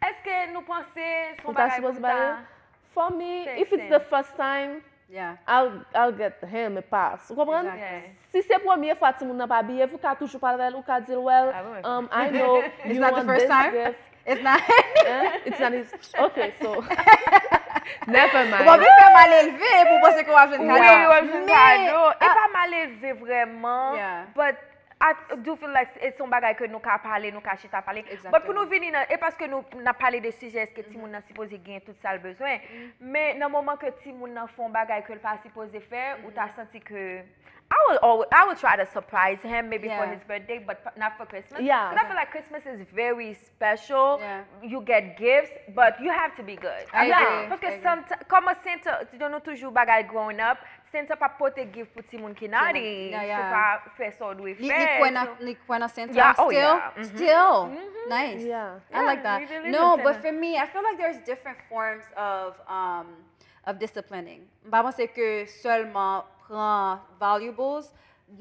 Èske nou panse se Ou yon ta bagay sipoze pou ba li. ta For me, Fix if it's it. The first time, Yeah. I'll, I'll get him a pass. Ou konprann? Exactly. Si se premye fwa timoun nan pa behave, ou ka toujou pale avè l, ou ka di l, well, Ah, wi, wi. um, I know you It's not the want first this time. Gift. It's not. Eh? It's not his. Okay, so never Ou mind. pa vin fè mal elve pou w panse ke w ap jwenn Ou kado. gen yon jwenn Men, kado. E ah, pa mal elve vrèman. Yeah. But I do feel like it's on bagay ke nou ka pale, nou ka chita pale. But pou nou vini nan, e paske nou n ap pale de sijè èske timoun nan sipoze gen tout sa l bezwen. Men nan moman ke timoun nan fè yon bagay ke l pa sipoze fè, ou ta santi ke I will always, I will try to surprise him maybe for his birthday, but not for Christmas. Because I feel like Christmas is very special. You get gifts, but you have to be good. Paske Santa, kòman Santa, nou toujou bagay growing up, Santa pa pote gift pou timoun ki naughty. Si w pa fè sa w dwe fè. Li kwè nan Santa still? Still? Nice. I like that. No, but for me, I feel like there's different forms of, um, of disciplining. M pa panse ke sèlman pran valuables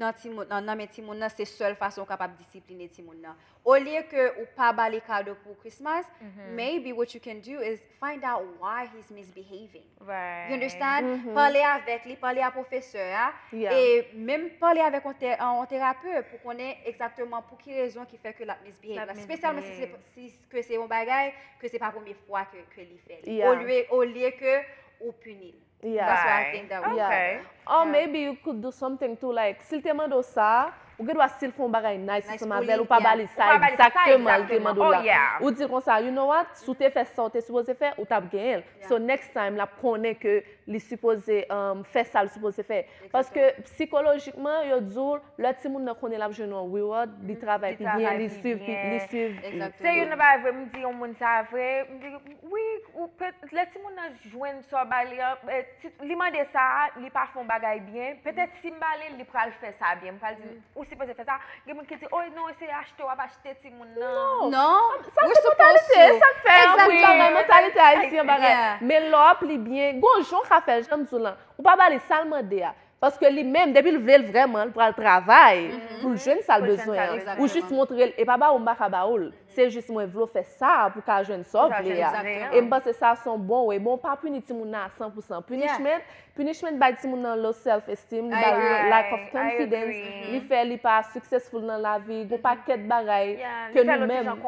nan timoun, nan, nan men timoun nan, se sèl fason ou kapab disipline timoun nan. Olye ke ou pa ba li kado pou Christmas, maybe what you can do is find out why he's misbehaving. You understand? Pale avèk li, pale a pwofesè a, e menm pale avèk yon te- yon terape pou konnen egzakteman pou ki rezon ki fè ke l ap misbehave la. Espesyalman si se, si ke se yon bagay ke se pa premye fwa ke, ke li fè li. Olye, olye ke ou pini l. That's what I think that we Yeah. Or maybe you could do something too, like, si l te mande w sa, ou gen dwa, si l fè yon bagay nice ansanm avè l, ou pa ba li sa egzakteman l te mande w la. Ou di l konsa, you know what, si w te fè sa w te sipoze fè, ou t ap genyen l. So next time, l ap konnen ke li sipoze, um, fè sa l sipoze fè. Paske sikolojikman, yo di w, lè timoun nan konnen l ap jwenn yon reward, li travay pi byen, li swiv, li swiv. Se youn nan bagay vre, m di yon moun sa vre, m di, wi, ou pe, lè timoun nan jwenn sa w ba li an, eh, ti- li mande sa, li pa fè yon bagay byen, petèt si m ba li l, li pral fè sa byen, m pral di, ou sipoze fè sa. Gen moun ki di, oh non, se achte w ap achte timoun nan. Non, sa se mantalite, sa k fè anpil bagay, mantalite ayisyen bagay. Men lè w ap li byen, gon jan w ka fè l, jan m di w lan, ou pa ba li sa l mande a. Paske li menm, depi l vle l vrèman, l pral travay pou l jwenn sa l bezwen an. Ou jis montre l, e pa ba ou m pa ka ba ou l. Se jis mwen vle w fè sa pou w ka jwenn sa w vle a. E m panse sa se yon bon way. Bon, pa pini timoun nan a san pou san. Punishment, punishment bay timoun nan low self esteem, li ba l lack of confidence, li fè li pa successful nan lavi, gon pakèt bagay ke nou menm.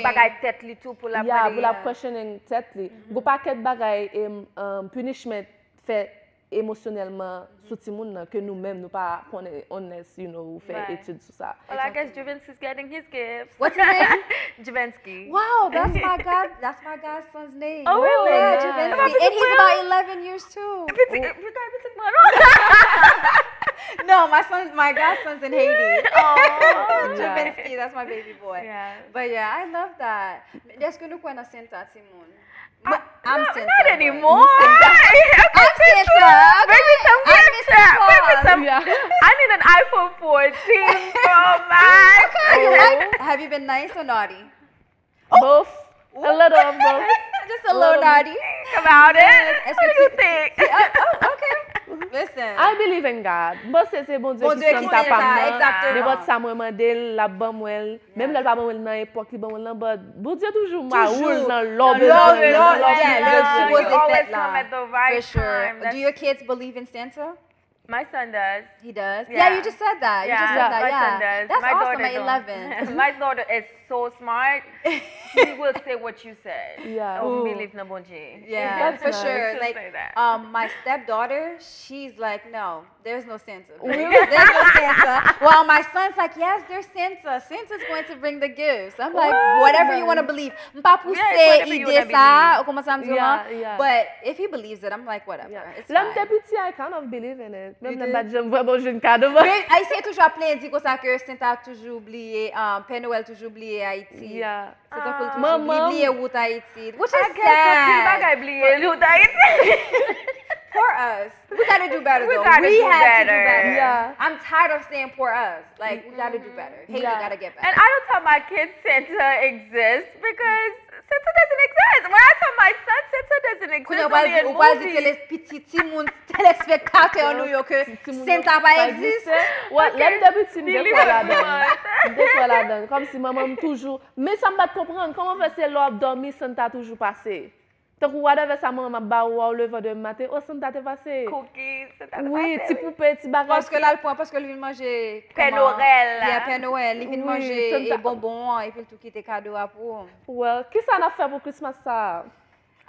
Bagay tèt li tou pou l ap Yeah, pou l ap questioning tèt li. Gon pakèt bagay, em, um, punishment fè emosyonèlman sou timoun nan ke nou menm nou pa konnen unless, you know, ou fè etid sou sa. Well, I guess Juvenski's getting his gift. What's his name? Juvenski. Wow, that's my god, that's my godson's name. Oh, really? Yeah, Juvenski. And he's about eleven years too. Pitit, pitit mwen. No, my son, my godson's in Haiti. Oh, Juvenski, that's my baby boy. Yeah. But yeah, I love that. Èske nou kwè nan Santa, timoun? I'm Santa. Not anymore. I'm Santa. Bring me some gifts. Bring me some. I need an iPhone fourteen Pro Max. Okay, you like? Have you been nice or naughty? Both. A little of both. Just a little naughty. About it. What do you think? Oh, okay. Listen. I believe in God. Mwen se se Bondye ki Santa pa m nan. Nenpòt sa mwen mande l, l ap ban mwen l. Menm lè l pa ban mwen l nan epòk li ban mwen l nan, but Bondye toujou mare w nan lè w bezwen l. Lè w bezwen l. Always come at the right time. Do your kids believe in Santa? My son does. He does? Yeah, you just said that. You just said that. My son does. That's awesome at eleven. My daughter is so smart. She will say what you said. Yeah. Oh, believe nan Bondye. Yeah, for sure. Like, um, my stepdaughter, she's like, no, there's no Santa. There's no Santa. Well, my son's like, yes, there's Santa. Santa's going to bring the gifts. I'm like, whatever you want to believe. M pa pouse ide sa, ou konprann sa m di w lan? But if he believes it, I'm like, whatever. It's fine. Lè m te piti, I kind of believe in it. Menm lè m pa t janm vrèman jwenn kado. Men Ayisyen toujou ap plenyen di konsa ke Santa toujou bliye, um, Pè Nwèl toujou bliye Ayiti. Se tankou l toujou li bliye wout Ayiti. Which is sad. Bagay bliye wout Ayiti. Poor us. We gotta do better though. We have to do better. I'm tired of saying poor us. Like, we gotta do better. Haiti gotta get better. And I don't tell my kids Santa exists because Santa doesn't exist. When I tell my son Santa doesn't exist, only in movies. Pitit timoun telespektatè nou yo ke Santa pa egziste. Lè m te piti, m te kwè ladan. M te kwè ladan. Kòmsi manman m toujou. Men sa m pa t konprann, kòman fè se lè w ap dòmi Santa toujou pase? Tankou whatever sa manman m ap ba ou a, ou leve de maten, o Santa te pase. Cookies, Santa te pase. Wi, ti poupe, ti bagay. Paske l al pran, paske l vin manje. Pè Nwèl la. Yeah, Pè Nwèl. Li vin manje e bonbon an, epi l tou kite kado a pou ou. Well, kisa n ap fè pou Christmas sa a?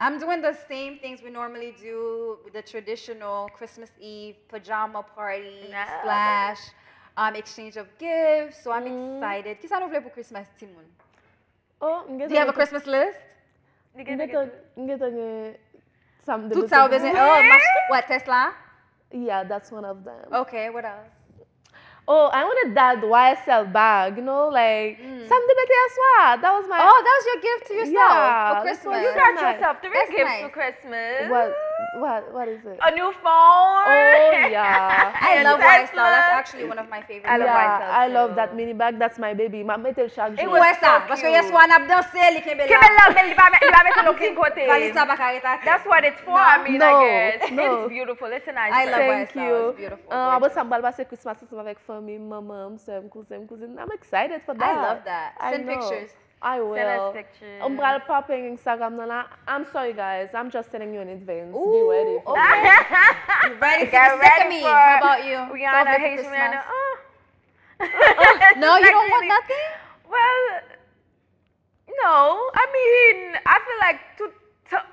I'm doing the same things we normally do, the traditional Christmas Eve pajama party slash um, exchange of gifts. So I'm excited. Kisa nou vle pou Christmas, timoun? Oh, m Do you have a Christmas list? M gentan gen sa m te Tout sa ou bezwen. Oh, mach, what, Tesla? Yeah, that's one of them. Okay, what else? Oh, I wanted that Y S L bag, you know, like, sa m te mete yè swa. That was my Oh, that was your gift to yourself Yeah, for that's what Christmas. You You got Nice. yourself three That's gifts nice. for Christmas. What what is it? A new phone. Oh yeah. I and love Y S L. That's Tesla. Actually one of my favorite. I love Yeah, myself I love too. That mini bag. That's my baby. M ap mete l chak It jou. was Wè sa, so paske cute. Yè swa n ap danse, li kenbe Kenbe la. la, men li pa met- li pa mete l okenn kote. Valiz sa pa ka rete atè. That's what it's for. I mean, No, I guess no. It's beautiful. It's a nice. I love Present. Y S L. Thank you. It's beautiful. Uh, Apre Gorgeous. Sa m pral pase Christmas ansanm avèk fanmi m, manman m, sè m, kouzen m, kouzin. I'm excited for that. I love that. I Send know. Pictures. I Send us will. Pictures. M pral pop in Instagram nan la. I'm sorry guys, I'm just telling you in advance. Be Ooh, ready for okay. that. You ready for Get the ready second me? for How about you? Rihanna, Sove pou Haitian Christmas. Rihanna. Oh. No, you don't want Really? Nothing? Well, no. I mean, I feel like tout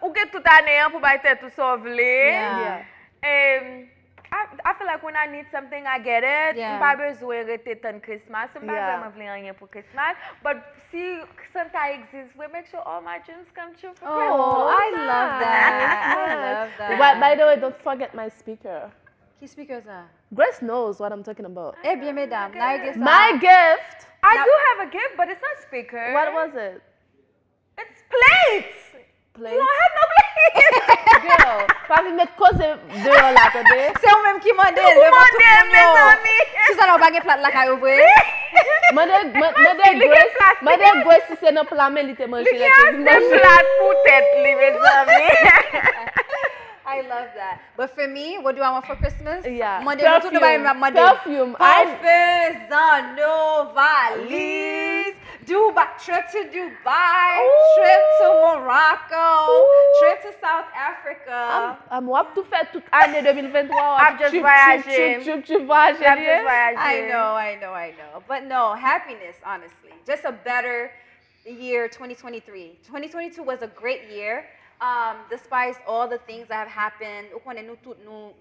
ou gen tout ane an pou bay tèt ou sa w vle. Yeah. Yeah. And I, I feel like when I need something, I get it. Yeah. M pa bezwen rete tann Christmas. M pa Yeah. Vrèman vle anyen pou Christmas. But si Santa exist, we make sure all my dreams come true for Oh, I love that. I love that. But by the way, don't forget my speaker. Ki speaker sa? Grace knows what I'm talking about. Ebyen medam, n a regle sa. My gift. I do have a gift, but it's not speaker. What was it? It's plates. Plates. We don't have no plates. Girl, pa vin met koze deyò la, tande. Se ou menm ki mande l Ou devan tout mande, moun yo. mezanmi. Sou sa la ou pa gen plat lakay ou vre? Mande, man- mande Li gen Grace, plastik. Mande Grace si se nan pla men li te manje Li lè gen te ase plat pou tèt li, mezanmi. I love that. But for me, what do I want for Christmas? Yeah. Mande nou tout nou bay m ap mande. Perfume. I Parfum, anno, valiz, Dubai, trip to Dubai, trip to Morocco, trip to South Africa. I'm, I'm, w ap tou fè tout ane de mil venntwa. Ap just voyaje. Tchup, tchup, tchup, voyaje. Ap just voyaje. I know, I know, I know. But no, happiness, honestly. Just a better year twenty twenty-three. Twenty twenty-two was a great year. Um, despite all the things that have happened, ou konnen nou tout nou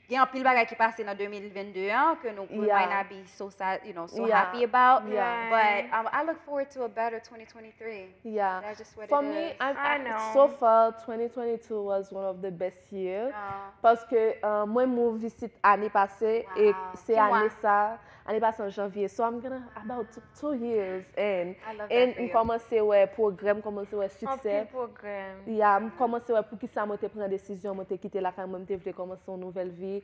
gen anpil bagay ki pase nan de mil vennde an ke nou we Yeah. might not be so sad, you know, so Yeah. happy about. Yeah. But um, I look forward to a better twenty twenty-three. Yeah. That's just what For it me, is. I, I I, know. So far, twenty twenty-two was one of the best year. Ah. Paske uh, mwen move isit ane pase e Wow. se Ki mwa? Ane sa, ane pase an janvye. So I'm gonna about two, two years and I love that and for m you. Kòmanse wè pwogrè, m kòmanse wè siksè. Anpil pwogram. Yeah, m kòmanse wè poukisa mwen te pran desizyon, mwen te kite lakay mwen, m te vle kòmanse yon nouvèl vi.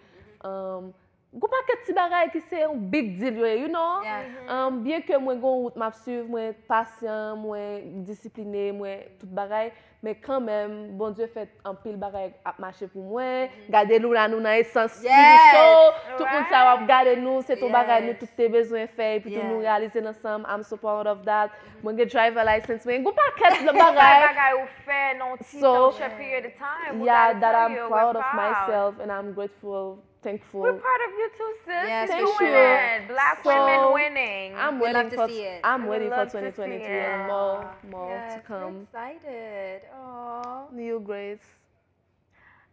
Um, Gon pakèt ti bagay ki se yon big deal yo ye, you know? Yes. Um, byen ke mwen gon wout m ap swiv, mwen pasyan, mwen disipline, mwen tout bagay, men kanmenm, Bondye fè anpil bagay ap mache pou mwen. Gade Luna nou nan esans, Yes. Show, tout moun sa yo ap gade nou, se tou bagay nou Yes. tout te bezwen fè, epi tou nou Yes. reyalize l ansanm, I'm so proud of that. Mwen gen driver license, mwen gon pakèt lòt Bagay bagay. Bagay ou fè nan ti So, tan short period of time. We Yeah, gotta that tell I'm you, proud we're of proud. Myself and I'm grateful, thankful. We're proud of you too, sis. Yes, Keep for doing sure. Yes. It. Black So, women winning. I'm We waiting love to for see it. I'm We waiting for love to see twenty twenty-three it. and more, more Yes, to we're come. Excited. Oh. You, Grace.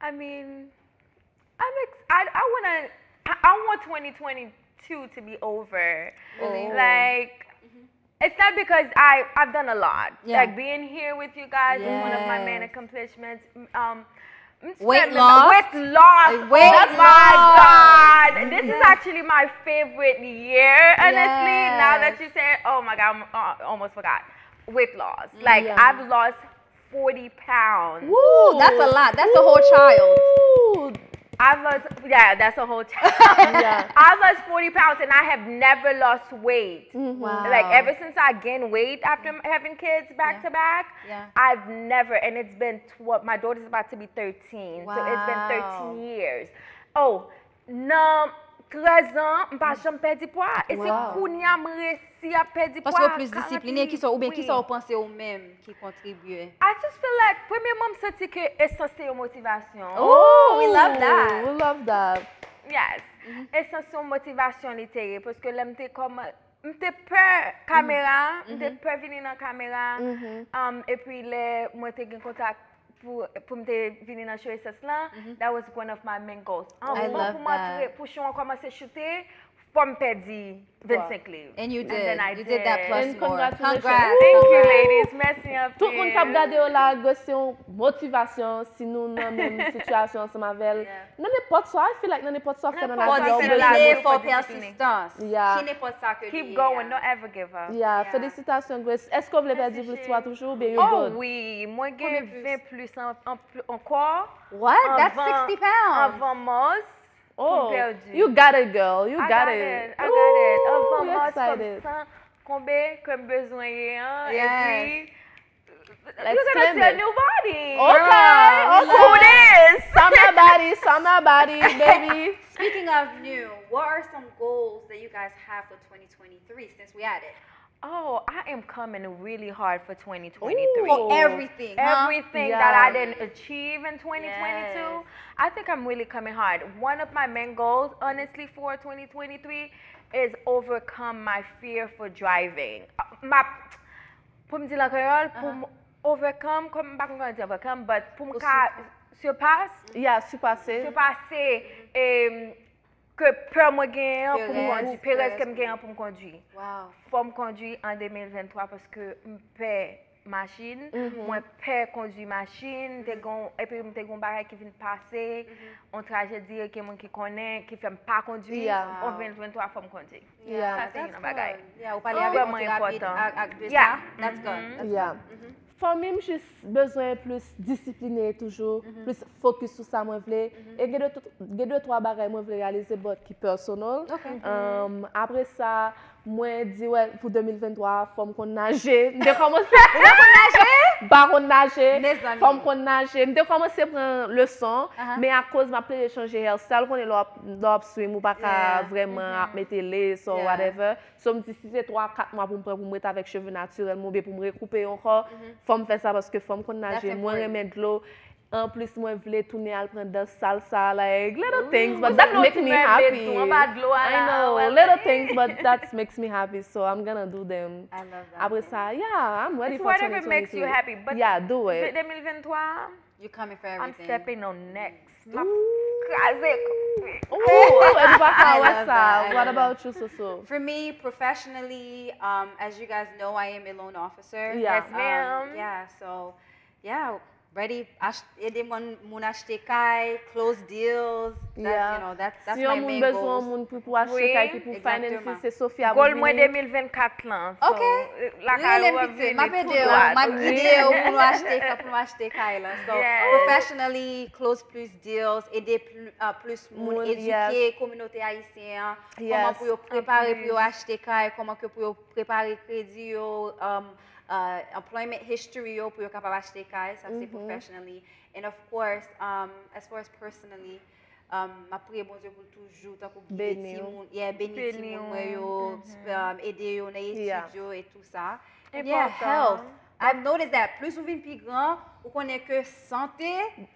I mean, I'm ex- I, I wanna I, I want twenty twenty-two to be over. Really? Like, it's not because I I've done a lot. Yeah. Like being here with you guys is one of my main Yes. Accomplishments. Um, I'm Weight spending- loss? Weight loss. Weight Oh my loss. God! This is actually my favorite year. Honestly, now that Yes. You say, it, oh my God, I uh, almost forgot. Weight loss. Like Yeah. I've lost forty pounds. Woo, that's a lot. That's a whole child. Ooh. I've lost, yeah, that's a whole child. Yeah. I've lost forty pounds and I have never lost weight. Wow. Like ever since I gained weight after having kids back Yeah. to back, Yeah. I've never, and it's been twelve, my daughter's about to be thirteen, so it's been Wow. thirteen years. Oh, nan trèz an, m pa janm pèdi pwa. E se Wow. Kounye a m resi ap pèdi pwa. Paske ou plis disipline, kisa ou, oubyen kisa ou Wi. Panse ou menm ki kontribye? I just feel like, premyèman, m santi ke esans se yon motivasyon. Oh, we love that. We love that. Yes. Esans se yon motivasyon li te ye, paske lè m te kòman, m te pè kamera, m te pè vini nan kamera, um, epi lè mwen te gen kontak pou, pou m te vini nan show Esans lan, that was one of my main goals. I Anvan love pou m antre, that. Pou show an kòmanse choute, fò m pèdi vennsenk liv. And you And then did. I You did that did. plus And more. Congratulations. Congrats. Thank you, Congrats. Ladies. Mèsi anpil. Tout moun k ap gade yo la, Grace se yon motivasyon. Si nou nan menm sitiyasyon ansanm avè l, Yeah. nan nenpòt sa, I feel like nan nenpòt sa w fè nan Nenpòt Fò lavi a, w sa w fè nan bezwen. lavi. disiplinen, fò Fò disiplinen. pèsistans. Yeah. Ki nenpòt sa ke li Keep ye going, a. Don't ever give up. Yeah, Yeah. Félicitations, Grace. Èske w vle pèdi Mèsi, plis cheri. pwa toujou oubyen you Oh good? Wi, mwen gen Konbyen plis? ven plis an, an, an, ankò. What? That's Anvan- sixty pounds. Anvan Mars. Oh, Pèdi. You got it, girl. You I got got it. it. I got it. Anvan Ooh, Mars, excited. Fòm san konbe ke m bezwen ye an. Yes. Epi, Let's you're gonna claim see a it. New body. Okay, Girl, okay. Who this? Summer body, summer body, baby. Speaking of new, what are some goals that you guys have for twenty twenty-three since we at it? Oh, I am coming really hard for twenty twenty-three. Ooh. For everything, huh? Everything Yeah. that I didn't achieve in twenty twenty-two, Yes. I think I'm really coming hard. One of my main goals, honestly, for twenty twenty-three is overcome my fear for driving. Uh, My, pou m di l an kreyòl, pou m overcome, kòm m pa konn kòman di overcome, but pou m Pou ka surpass, Yeah, sipase. surpasser, em, ke pè mwen genyen an pou m Perèz. kondwi, perèz ke m genyen an pou m kondwi. Wow. Fò m kondwi an de mil venntwa paske m pè machin, mwen pè kondwi machin, m te gon, epi m te gon bagay ki vin pase, yon trajedi gen moun ki konnen, ki fè m pa kondwi, Yeah. an de mil venntwa fò m kondwi. Yeah. Sa se yon bagay. Yeah, ou pale avèk Vrèman mwen rapid enpòtan. a- a- de Yeah. sa. That's good. That's Yeah. good. Mhm. Fanmi m jis bezwen plis disipline toujou, plis focus sou sa mwen vle. E gen de, gen de twa bagay mwen vle reyalize, but ki personal. Ok. Um, apre sa, mwen di wè pou de mil venntwa, fò m konn naje. M te kòmanse. Ou pa konn naje? M pa konn naje. Mezanmi. Fò m konn naje. M te kòmanse pran leson, Aha. men akoz m ap plede chanje hairstyle, ou konnen lè w ap, lè w ap swim, ou pa ka Yeah. vrèman ap mete lace or Yeah. whatever. So m di si se twa kat mwa pou m pran pou m ret avèk cheve natirèl mwen oubyen pou m rekoupe yo ankò, fò m fè sa paske fò m konn naje, That's mwen important. Renmen dlo. Anplis mwen vle tounen al pran dans salsa, like little things, but that make me happy. I know, little things, but that makes me happy, so I'm gonna do them. I love that. Apre sa, yeah, I'm ready It's for whatever makes you twenty twenty-three. Happy, but Yeah, do it. de mil venntwa, You coming for I'm everything. Stepping on next. M ap kraze. Ooh, e nou pa ka I wè love sa. that. I What love about you, Soso? For me, professionally, um, as you guys know, I am a loan officer. Yeah. Yes, ma'am. Um, yeah, so, yeah, ready. Ach- Ede moun, moun achte kay, close deals. That's, Yeah. You know, that's, that's Si my yon moun main bezwen yon goals. Moun pou, pou achte Oui. Kay ki pou Exactement. Finance, se Sofia Goal mwen Boudini. de mil vennkat lan. So, Ok. Lakay Rele ou m ap pitit, vini m ap tou ede w, dwat. m ap gide w pou nou achte, pou nou achte kay la. So, Yes. Professionally, close plus deals, ede pl- uh, plus moun, Moun, edike kominote ayisyen an, kòman pou yo prepare pou yo achte kay, kòman ke pou yo prepare kredi yo, um, uh, employment history yo pou yo kapab achte kay, sa se professionally. And of course, um, as far as personally, um, m ap priye Bondye pou l toujou tankou gide Beni w. Timoun, yeah, beni Beni timoun w. Mwen yo, um, ede yo nan Yeah. etid yo e tou sa. And Enpòtan. Yeah, health. I've noticed that plus ou vin pi gran, ou konnen ke sante,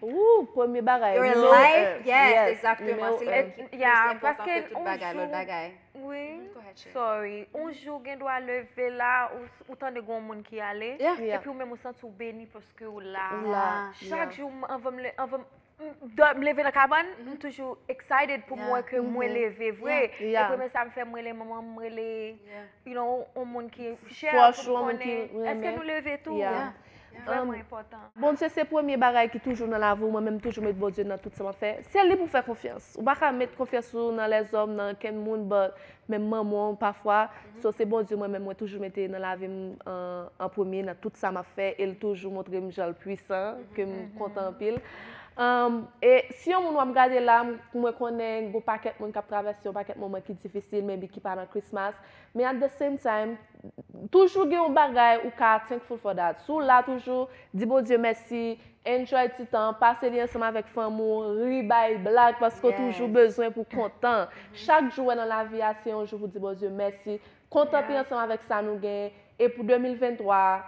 Ooh, premye bagay. your Nimewo life, en. Yes, Yes, exactement. Nimewo Se en. li ki plis Yeah, enpòtan paske ke tout yon bagay, lòt jou- bagay. Wi. Go ahead, Sherry. Sorry. Yon jou gen dwa leve la, ou, ou tande gon moun ki ale, Yeah. Yeah. epi ou menm ou santi w beni paske w la. Ou la, Chak yeah. jou, m- anvan m le- anvan m- m dò- m leve nan kabann, m toujou excited pou m wè ke mwen leve vre. Yeah. E premye sa m fè, m rele manman m, m rele, Yeah. you know, yon moun ki chè Proche pou ou, m yon moun ki konnen, renmen. Èske nou leve tou? Yeah. Vrèman Um, enpòtan. Bondye se premye bagay ki toujou nan lavi w, mwen menm toujou met Bondye nan tout sa m ap fè. Se li pou fè konfyans. Ou pa ka met konfyans ou nan lèzòm, nan kenn moun, but menm manman w pafwa. So se Bondye mwen menm mwen toujou mete nan lavi m an, an premye nan tout sa m ap fè e l toujou montre m jan l pwisan, ke m kontan anpil. Um, e si yon moun w ap gade la, m- mwen konnen gon pakèt moun k ap travèse yon pakèt moman ki difisil, maybe ki pa nan Christmas, men at the same time, toujou gen yon bagay ou ka thankful for that. Si w la toujou, di Bondye mèsi, enjoy ti tan, pase li ansanm avèk fanmi w, ri, bay blag, paske w Yes. toujou bezwen pou kontan. Chak jou w wè nan lavi a, se yon jou pou di Bondye mèsi, kontante ansanm avèk sa nou genyen, e pou de mil venntwa,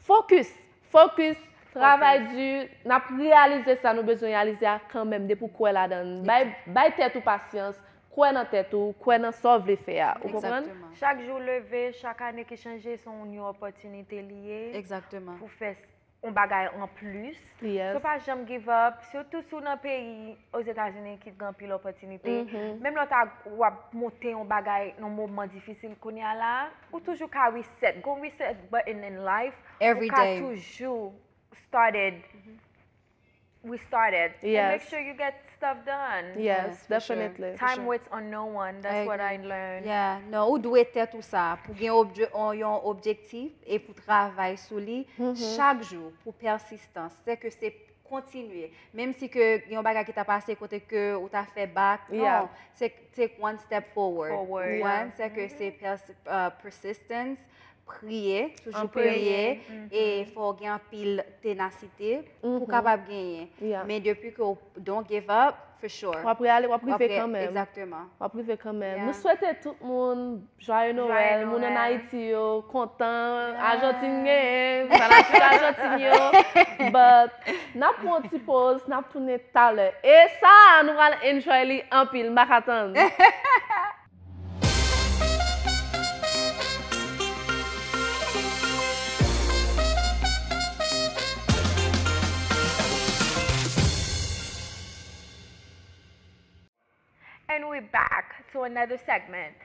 focus, focus, travay di, n ap reyalize sa nou bezwen reyalize a kanmenm, depi w kwè ladan l. Bay, bay tèt ou pasyans, kwè nan tèt ou, kwè nan sa w vle fè a. Ou konprann? Exactement. Chak jou leve, chak ane ki chanje, se yon new opportunity li ye Exactement. Pou fè s- yon bagay anplis. So pa janm give up, sitou si w nan peyi Ozetazini ki gen anpil opòtinite. Menm lè w ta w ap monte yon bagay nan moman difisil kounye a la, ou toujou ka reset. Gon reset button in life, ou ka toujou started, we started. And make sure you get stuff done. Yes, definitely. Time waits on no one. That's what I learned. Yeah, non, ou dwe tèt ou sa. Pou gen obje, on, yon objektif e pou travay sou li chak jou, pou pèsistans. Se ke se kontinye. Menm si ke gen yon bagay ki ta pase kote ke ou ta fè back, non, se take one step forward. Ou konprann? Se ke se pers- uh, persistence, priye, toujou priye, e fò w gen anpil tenasite pou w kapab genyen. Men depi ke w don't give up, for sure. W ap ale, w ap rive kanmenm. Egzakteman. W ap rive kanmenm. Nou swete tout moun Jwaye Nwèl, moun ann Ayiti yo kontan, Ajantin genyen, fanatik Ajantin yo. But n ap pran yon ti poz, n ap tounen talè. E sa, nou pral enjoy li anpil, m pa ka tann. And we back to another segment.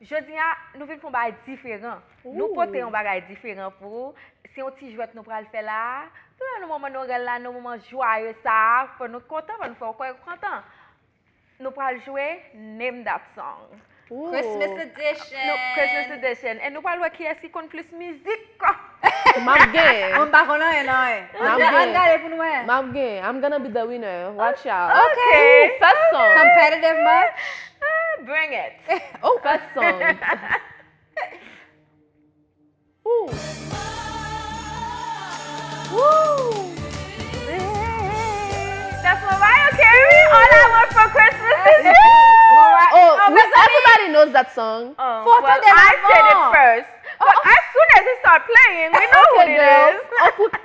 Jodi a, nou vin fè yon bagay diferan. Nou pote yon bagay diferan pou ou. Se yon ti jwèt nou pral fè la. Tou lè nou moman Nwèl la, nou moman jwaye sa a, fò nou kontan, fò nou fè w kwè ou kontan. Nou pral jwe Name That Song. Christmas edition. No, Christmas edition. E nou pral wè kiyès ki konn plis mizik. M ap gen. Mwen m pa konn anyen nan anyen. Ann gade pou nou wè. M ap gen. I'm gonna be the winner. Watch out. Ok. First song. Competitive much? Bring it. First song. Ooh. That's Mariah Carey. All I want for Christmas is you. Oh, everybody knows that song. Oh, well, I said it first. But as soon as it start playing, we know what it is.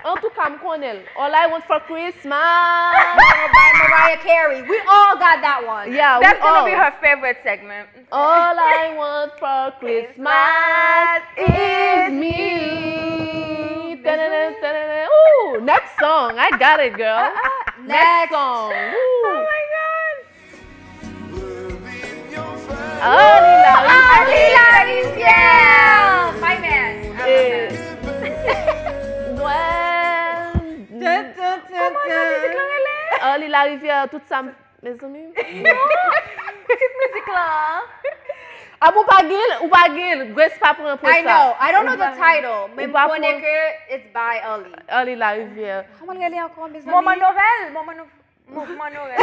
Antouka, m konnen l. All I want for Christmas. By Mariah Carey. We all got that one. Yeah, that's gonna be her favorite segment. All I want for Christmas is me. Ooh, next song. I got it, girl. Next song. Ooh. Oh my God. Early Larivière. Early Larivière. My man. Early Larivière, tout sa. Mezanmi. Tit mizik lan. Ah, ou pa gen, ou pa gen, Grace pa pran pou sa. I know, I don't know the title, men m konnen ke it's by Early. Early Larivière. Kòman l rele ankò, mezanmi? Moman Nouvèl, Moman Nouvèl. Moman Nouvèl.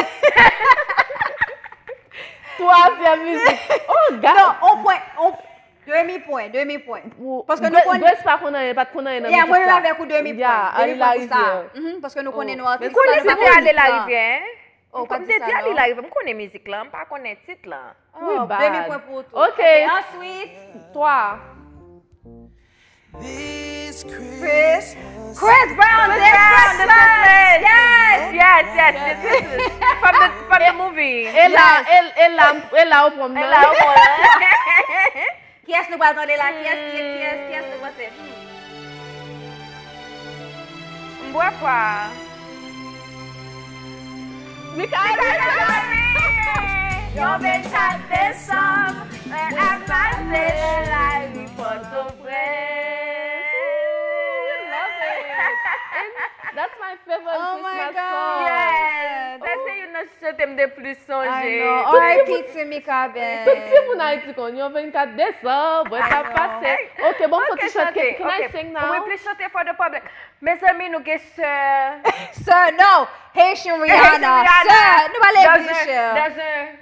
Twazyèm mizik. Oh God. Non, on pwen, on demi pwen, demi pwen. Paske nou konnen Grace pa konn anyen, pa t konn anyen nan mizik sa. Yeah, mwen menm avèk ou demi pwen. Demi pwen pou sa. Paske nou konnen nou atis la, nou pa konn mizik lan. Konnen se te Ale Larivière, hein? M te di Ale Larivière, m konnen mizik lan, m pa konnen tit lan. We bad. Demi pwen pou ou tou. Ok. Answit. Twa. Chris, Chris Brown, This Christmas. Yes, yes, yes, this is from the, from the movie. E la, e la, e la ou pran m nan. Kiyès nou pral tande la? Kiyès, kiyès, kiyès, kiyès nou panse? Hmm. M bwè kwa. Mika Rivers. Yon vennkat desanm, mwen ak Mazel la rive Pòtoprens. We love it. And that's my favorite Christmas song. Yes, sa se youn nan chante m de plis sonje. R I P to Mika Band. Tout timoun Ayiti konn yon vennkat desanm, mwen t ap pase. Ok, bon, fò ti chante. Can I sing now? Mwen plis chante for the public. Mezanmi, nou gen sè. Sè, no. Haitian Rihanna. Sè, nou pale Haitian. Dans un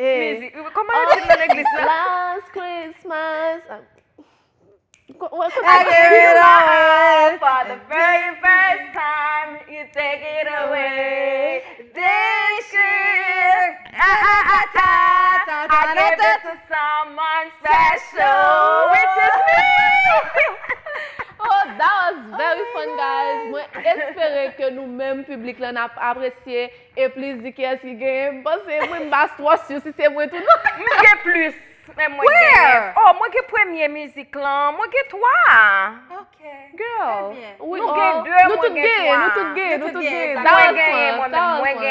mizik. Kòman yo di l nan legliz la? Last Christmas. I gave it all for the very first time, you take it away. This year, I, I, I, I, I gave it to someone special, which is me. Oh, that was very fun, guys. Mwen espere ke nou menm piblik lan n ap apresye e plis di kiyès ki genyen. M panse mwen m pa twò si si se mwen tou non. M gen plis. Men mwen gen. Oh, mwen gen premye mizik lan. Mwen gen twa. Girl, we all, nou tout gay, nou tout gay, nou tout gay. That was fun, that was fun.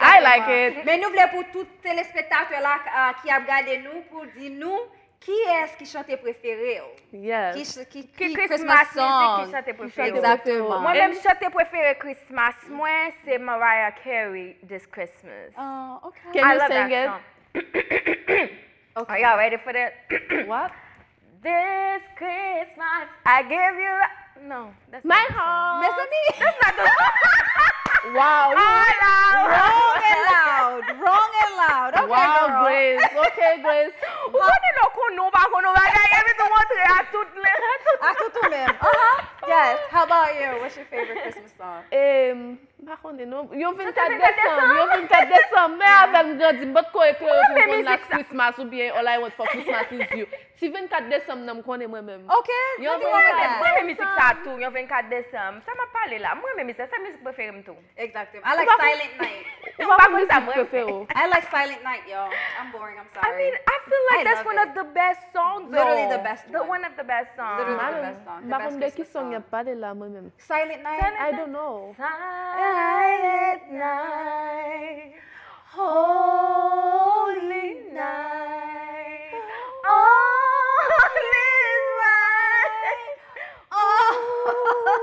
I like it. Men nou vle pou tout telespektatè la uh, ki ap gade nou, pou di nou kiyès ki chante prefere w. Yes. Ki, ki, ki Christmas music ki chante prefere w. Exactement. Mwen menm chante prefere Christmas mwen se Mariah Carey, This Christmas. Oh, okay. Can you sing it? Okay. Are y'all ready for that? What? This Christmas, I give you. No, that's My heart. That's not the song. Wow. All out. Wrong and loud. Wrong and loud. Okay, Wow, girl. Grace. Okay, Grace. Ou konnen nou konn nou pa konn nou bagay epi tou montre a tout lè. A tout ou menm. Uh-huh. Yes. How about you? What's your favorite Christmas song? Em, m pa konnen non. Yo vin kat desanm, yo vin kat desanm. Men avè m grandi, m potko ekri yo pou m konn Last Christmas oubyen All I Want for Christmas is You. Si vennkat desanm nan m konnen mwen menm. Okay. Nothing wrong with that. Mwen renmen mizik sa tou, yon vennkat desanm. Sa m ap pale la. Mwen renmen mizik sa, se mizik prefere m tou. Exactement. I like Silent Night. Ou pa konn mizik prefere w. I like Silent Night, y'all. I'm boring. I'm I sorry. mean, I feel like I that's love one it. of the best songs. Literally though. the best The one. One of the best songs. Literally the Mwen best song. m pa konn de ki song y ap pale la mwen menm. Silent Night. I don't know. Silent night, holy night, all is right. All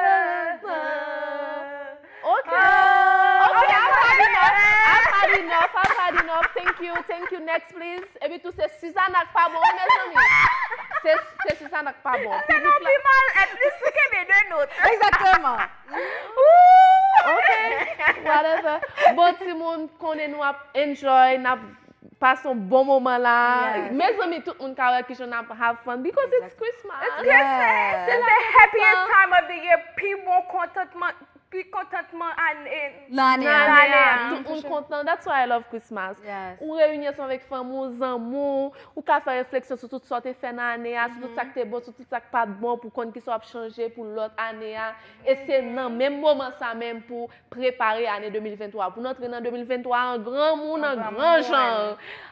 is right. Oh, Okay. Okay, I've had enough. I've had enough. I've had enough. Thank you. Thank you. Next, please. Epi tou se Suzanna k pa bon, wi, mezanmi. Se se Suzanna k pa bon. Sa nou pi mal, at least li kenbe de not. Exactement. Ok, whatever. Bon, timoun, konnen nou ap enjoy, n ap pase yon bon moman la. Yes. Mezanmi, tout moun ka wè kijan n ap have fun because it's Christmas. Christmas is the happiest time of the year. Pi bon kontantman, pi kontantman ane. Lane Nan a. ane a, a. Tout moun kontan. That's why I love Christmas. Yes. Ou reyini ansanm avèk fanmi w, zanmi w, ou ka fè refleksyon sou tout sa w te fè nan ane a, sou tout sa k te bon, sou tout sa k pa t bon, pou konn kisa w ap chanje pou lòt ane a. E se nan menm moman sa menm pou prepare ane de mil venntwa, pou n antre nan de mil venntwa an granmoun, an gran jan.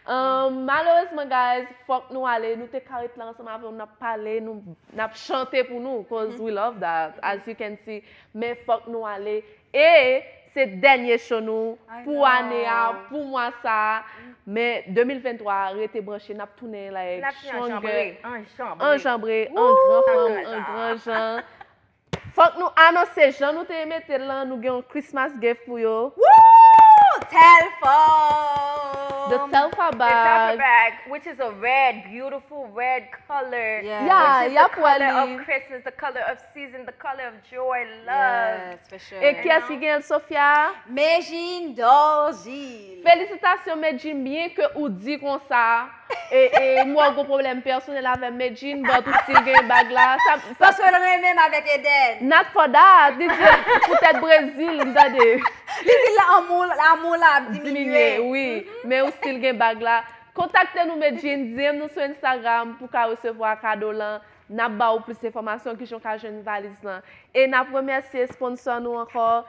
Ahn, malerezman, guys, fòk nou ale. Nou te ka ret la ansanm avè w, n ap pale, nou, n ap chante pou nou, cause we love that, as you can see. Men fòk nou ale. E se dènye show nou pou ane a, pou mwa sa a. Men de mil venntwa, rete branche, n ap tounen like N ap fini stronger. Anjanbre, anjanbre. Anjanbre, an gran fanm, an gran jan. Fòk nou anonse jan nou te mete l lan, nou gen yon Christmas gift pou yo. Woo! Telfar! The Telfar The Telfar bag. bag, which is a red, beautiful red color. Yes. Yeah, Which is y ap the color wè of li. Christmas, the color of season, the color of joy, love. Yes, for sure. E kiyès ki gen l, Sofia? Medjine Dorgil. Felisitasyon, Medjine, byen ke ou di konsa. E, e m wè w gon pwoblèm pèsonèl avè Medjine, but ou still gen bag la. Sa, sa, Paske l renmen m avèk Eden. Not for that. Li di poutèt Brezil, m tande. Li di l amou, amou la ap diminye. Diminye, wi. Men ou still gen bag la. Kontakte nou, Medjine, D M nou sou Instagram pou ka resevwa kado lan. N ap ba ou plis enfòmasyon kijan w ka jwenn valiz lan. E n ap remèsye sponsò nou ankò,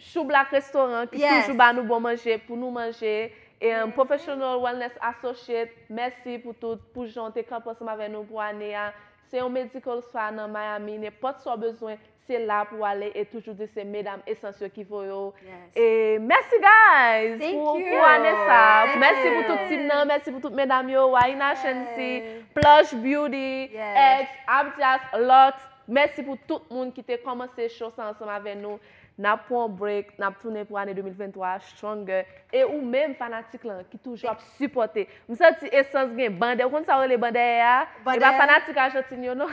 Chou Black Restaurant, ki Yes. toujou ba nou bon manje pou nou manje. E um, Professional Wellness Associate, mèsi pou tout, pou jan w te kanpe ansanm avè nou pou ane a. Se yon medical spa nan Miami, nenpòt sa w bezwen, se la pou w ale e toujou di se medam Essence yo ki voye w. Yes. E mèsi, guys, Thank pou, you. Pou ane sa. Thank Mèsi you. Pou tout team nan, mèsi pou tout medam yo, Waina Shensi, Hey. Plush Beauty, Yes. X, Abdias, Lux. Mèsi pou tout moun ki te kòmanse show sa ansanm avè nou. N ap pran yon break, n ap tounen pou ane de mil venntwa stronger. E ou menm fanatik lan ki toujou ap sipòte. M santi Essence gen bandè. Ou konn sa yo rele bandè a? E pa Bandè. Fanatik Ajantin yo non.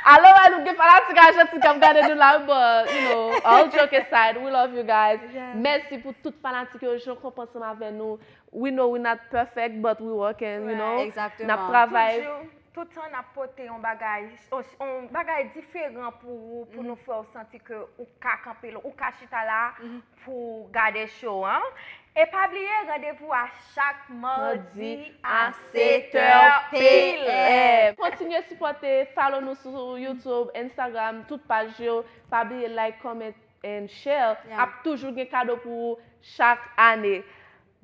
Alò, wè, nou gen fanatik Ajantin k ap gade nou la, but, you know, all joke aside, we love you guys. Yes. Mèsi pou tout fanatik yo, jan w kanpe ansanm avè nou. We know we not perfect, but we working, you know. Exactement. N ap travay. Toujou, tout tan n ap pote yon bagay, yon, yon bagay diferan pou ou, pou nou fè w santi ke ou ka kanpe la, ou ka chita la pou gade show an. E pa bliye, randevou a chak madi a sèt è pil. Eh, kontinye sipòte, follow nou sou YouTube, Instagram, tout paj yo. Pa bliye like, comment and share. Yeah. Ap toujou gen kado pou ou chak ane.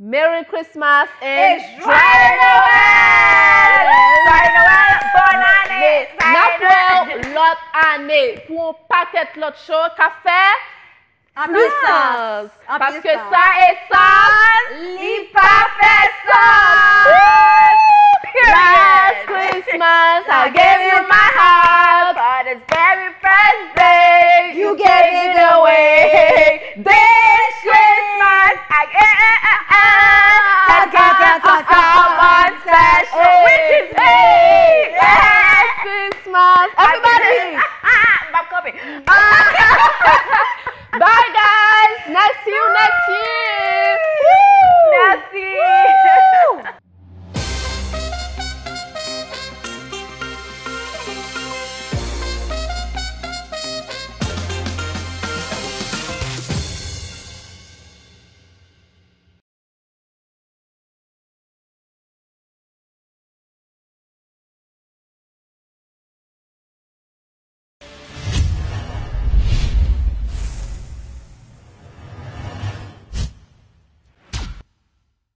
Merry Christmas and Joyeux Noël! Joyeux Noël! Bonne année! N ap wè w lòt ane pou yon pakèt lòt show k ap fè sans. Paske sa e sans, li pa fè sans. Last Christmas, I gave you my heart. For this very first day, you gave it away. This Christmas, I, eh, eh, eh, eh, I got a someone special, which is me. Last Christmas, everybody. M ap kanpe.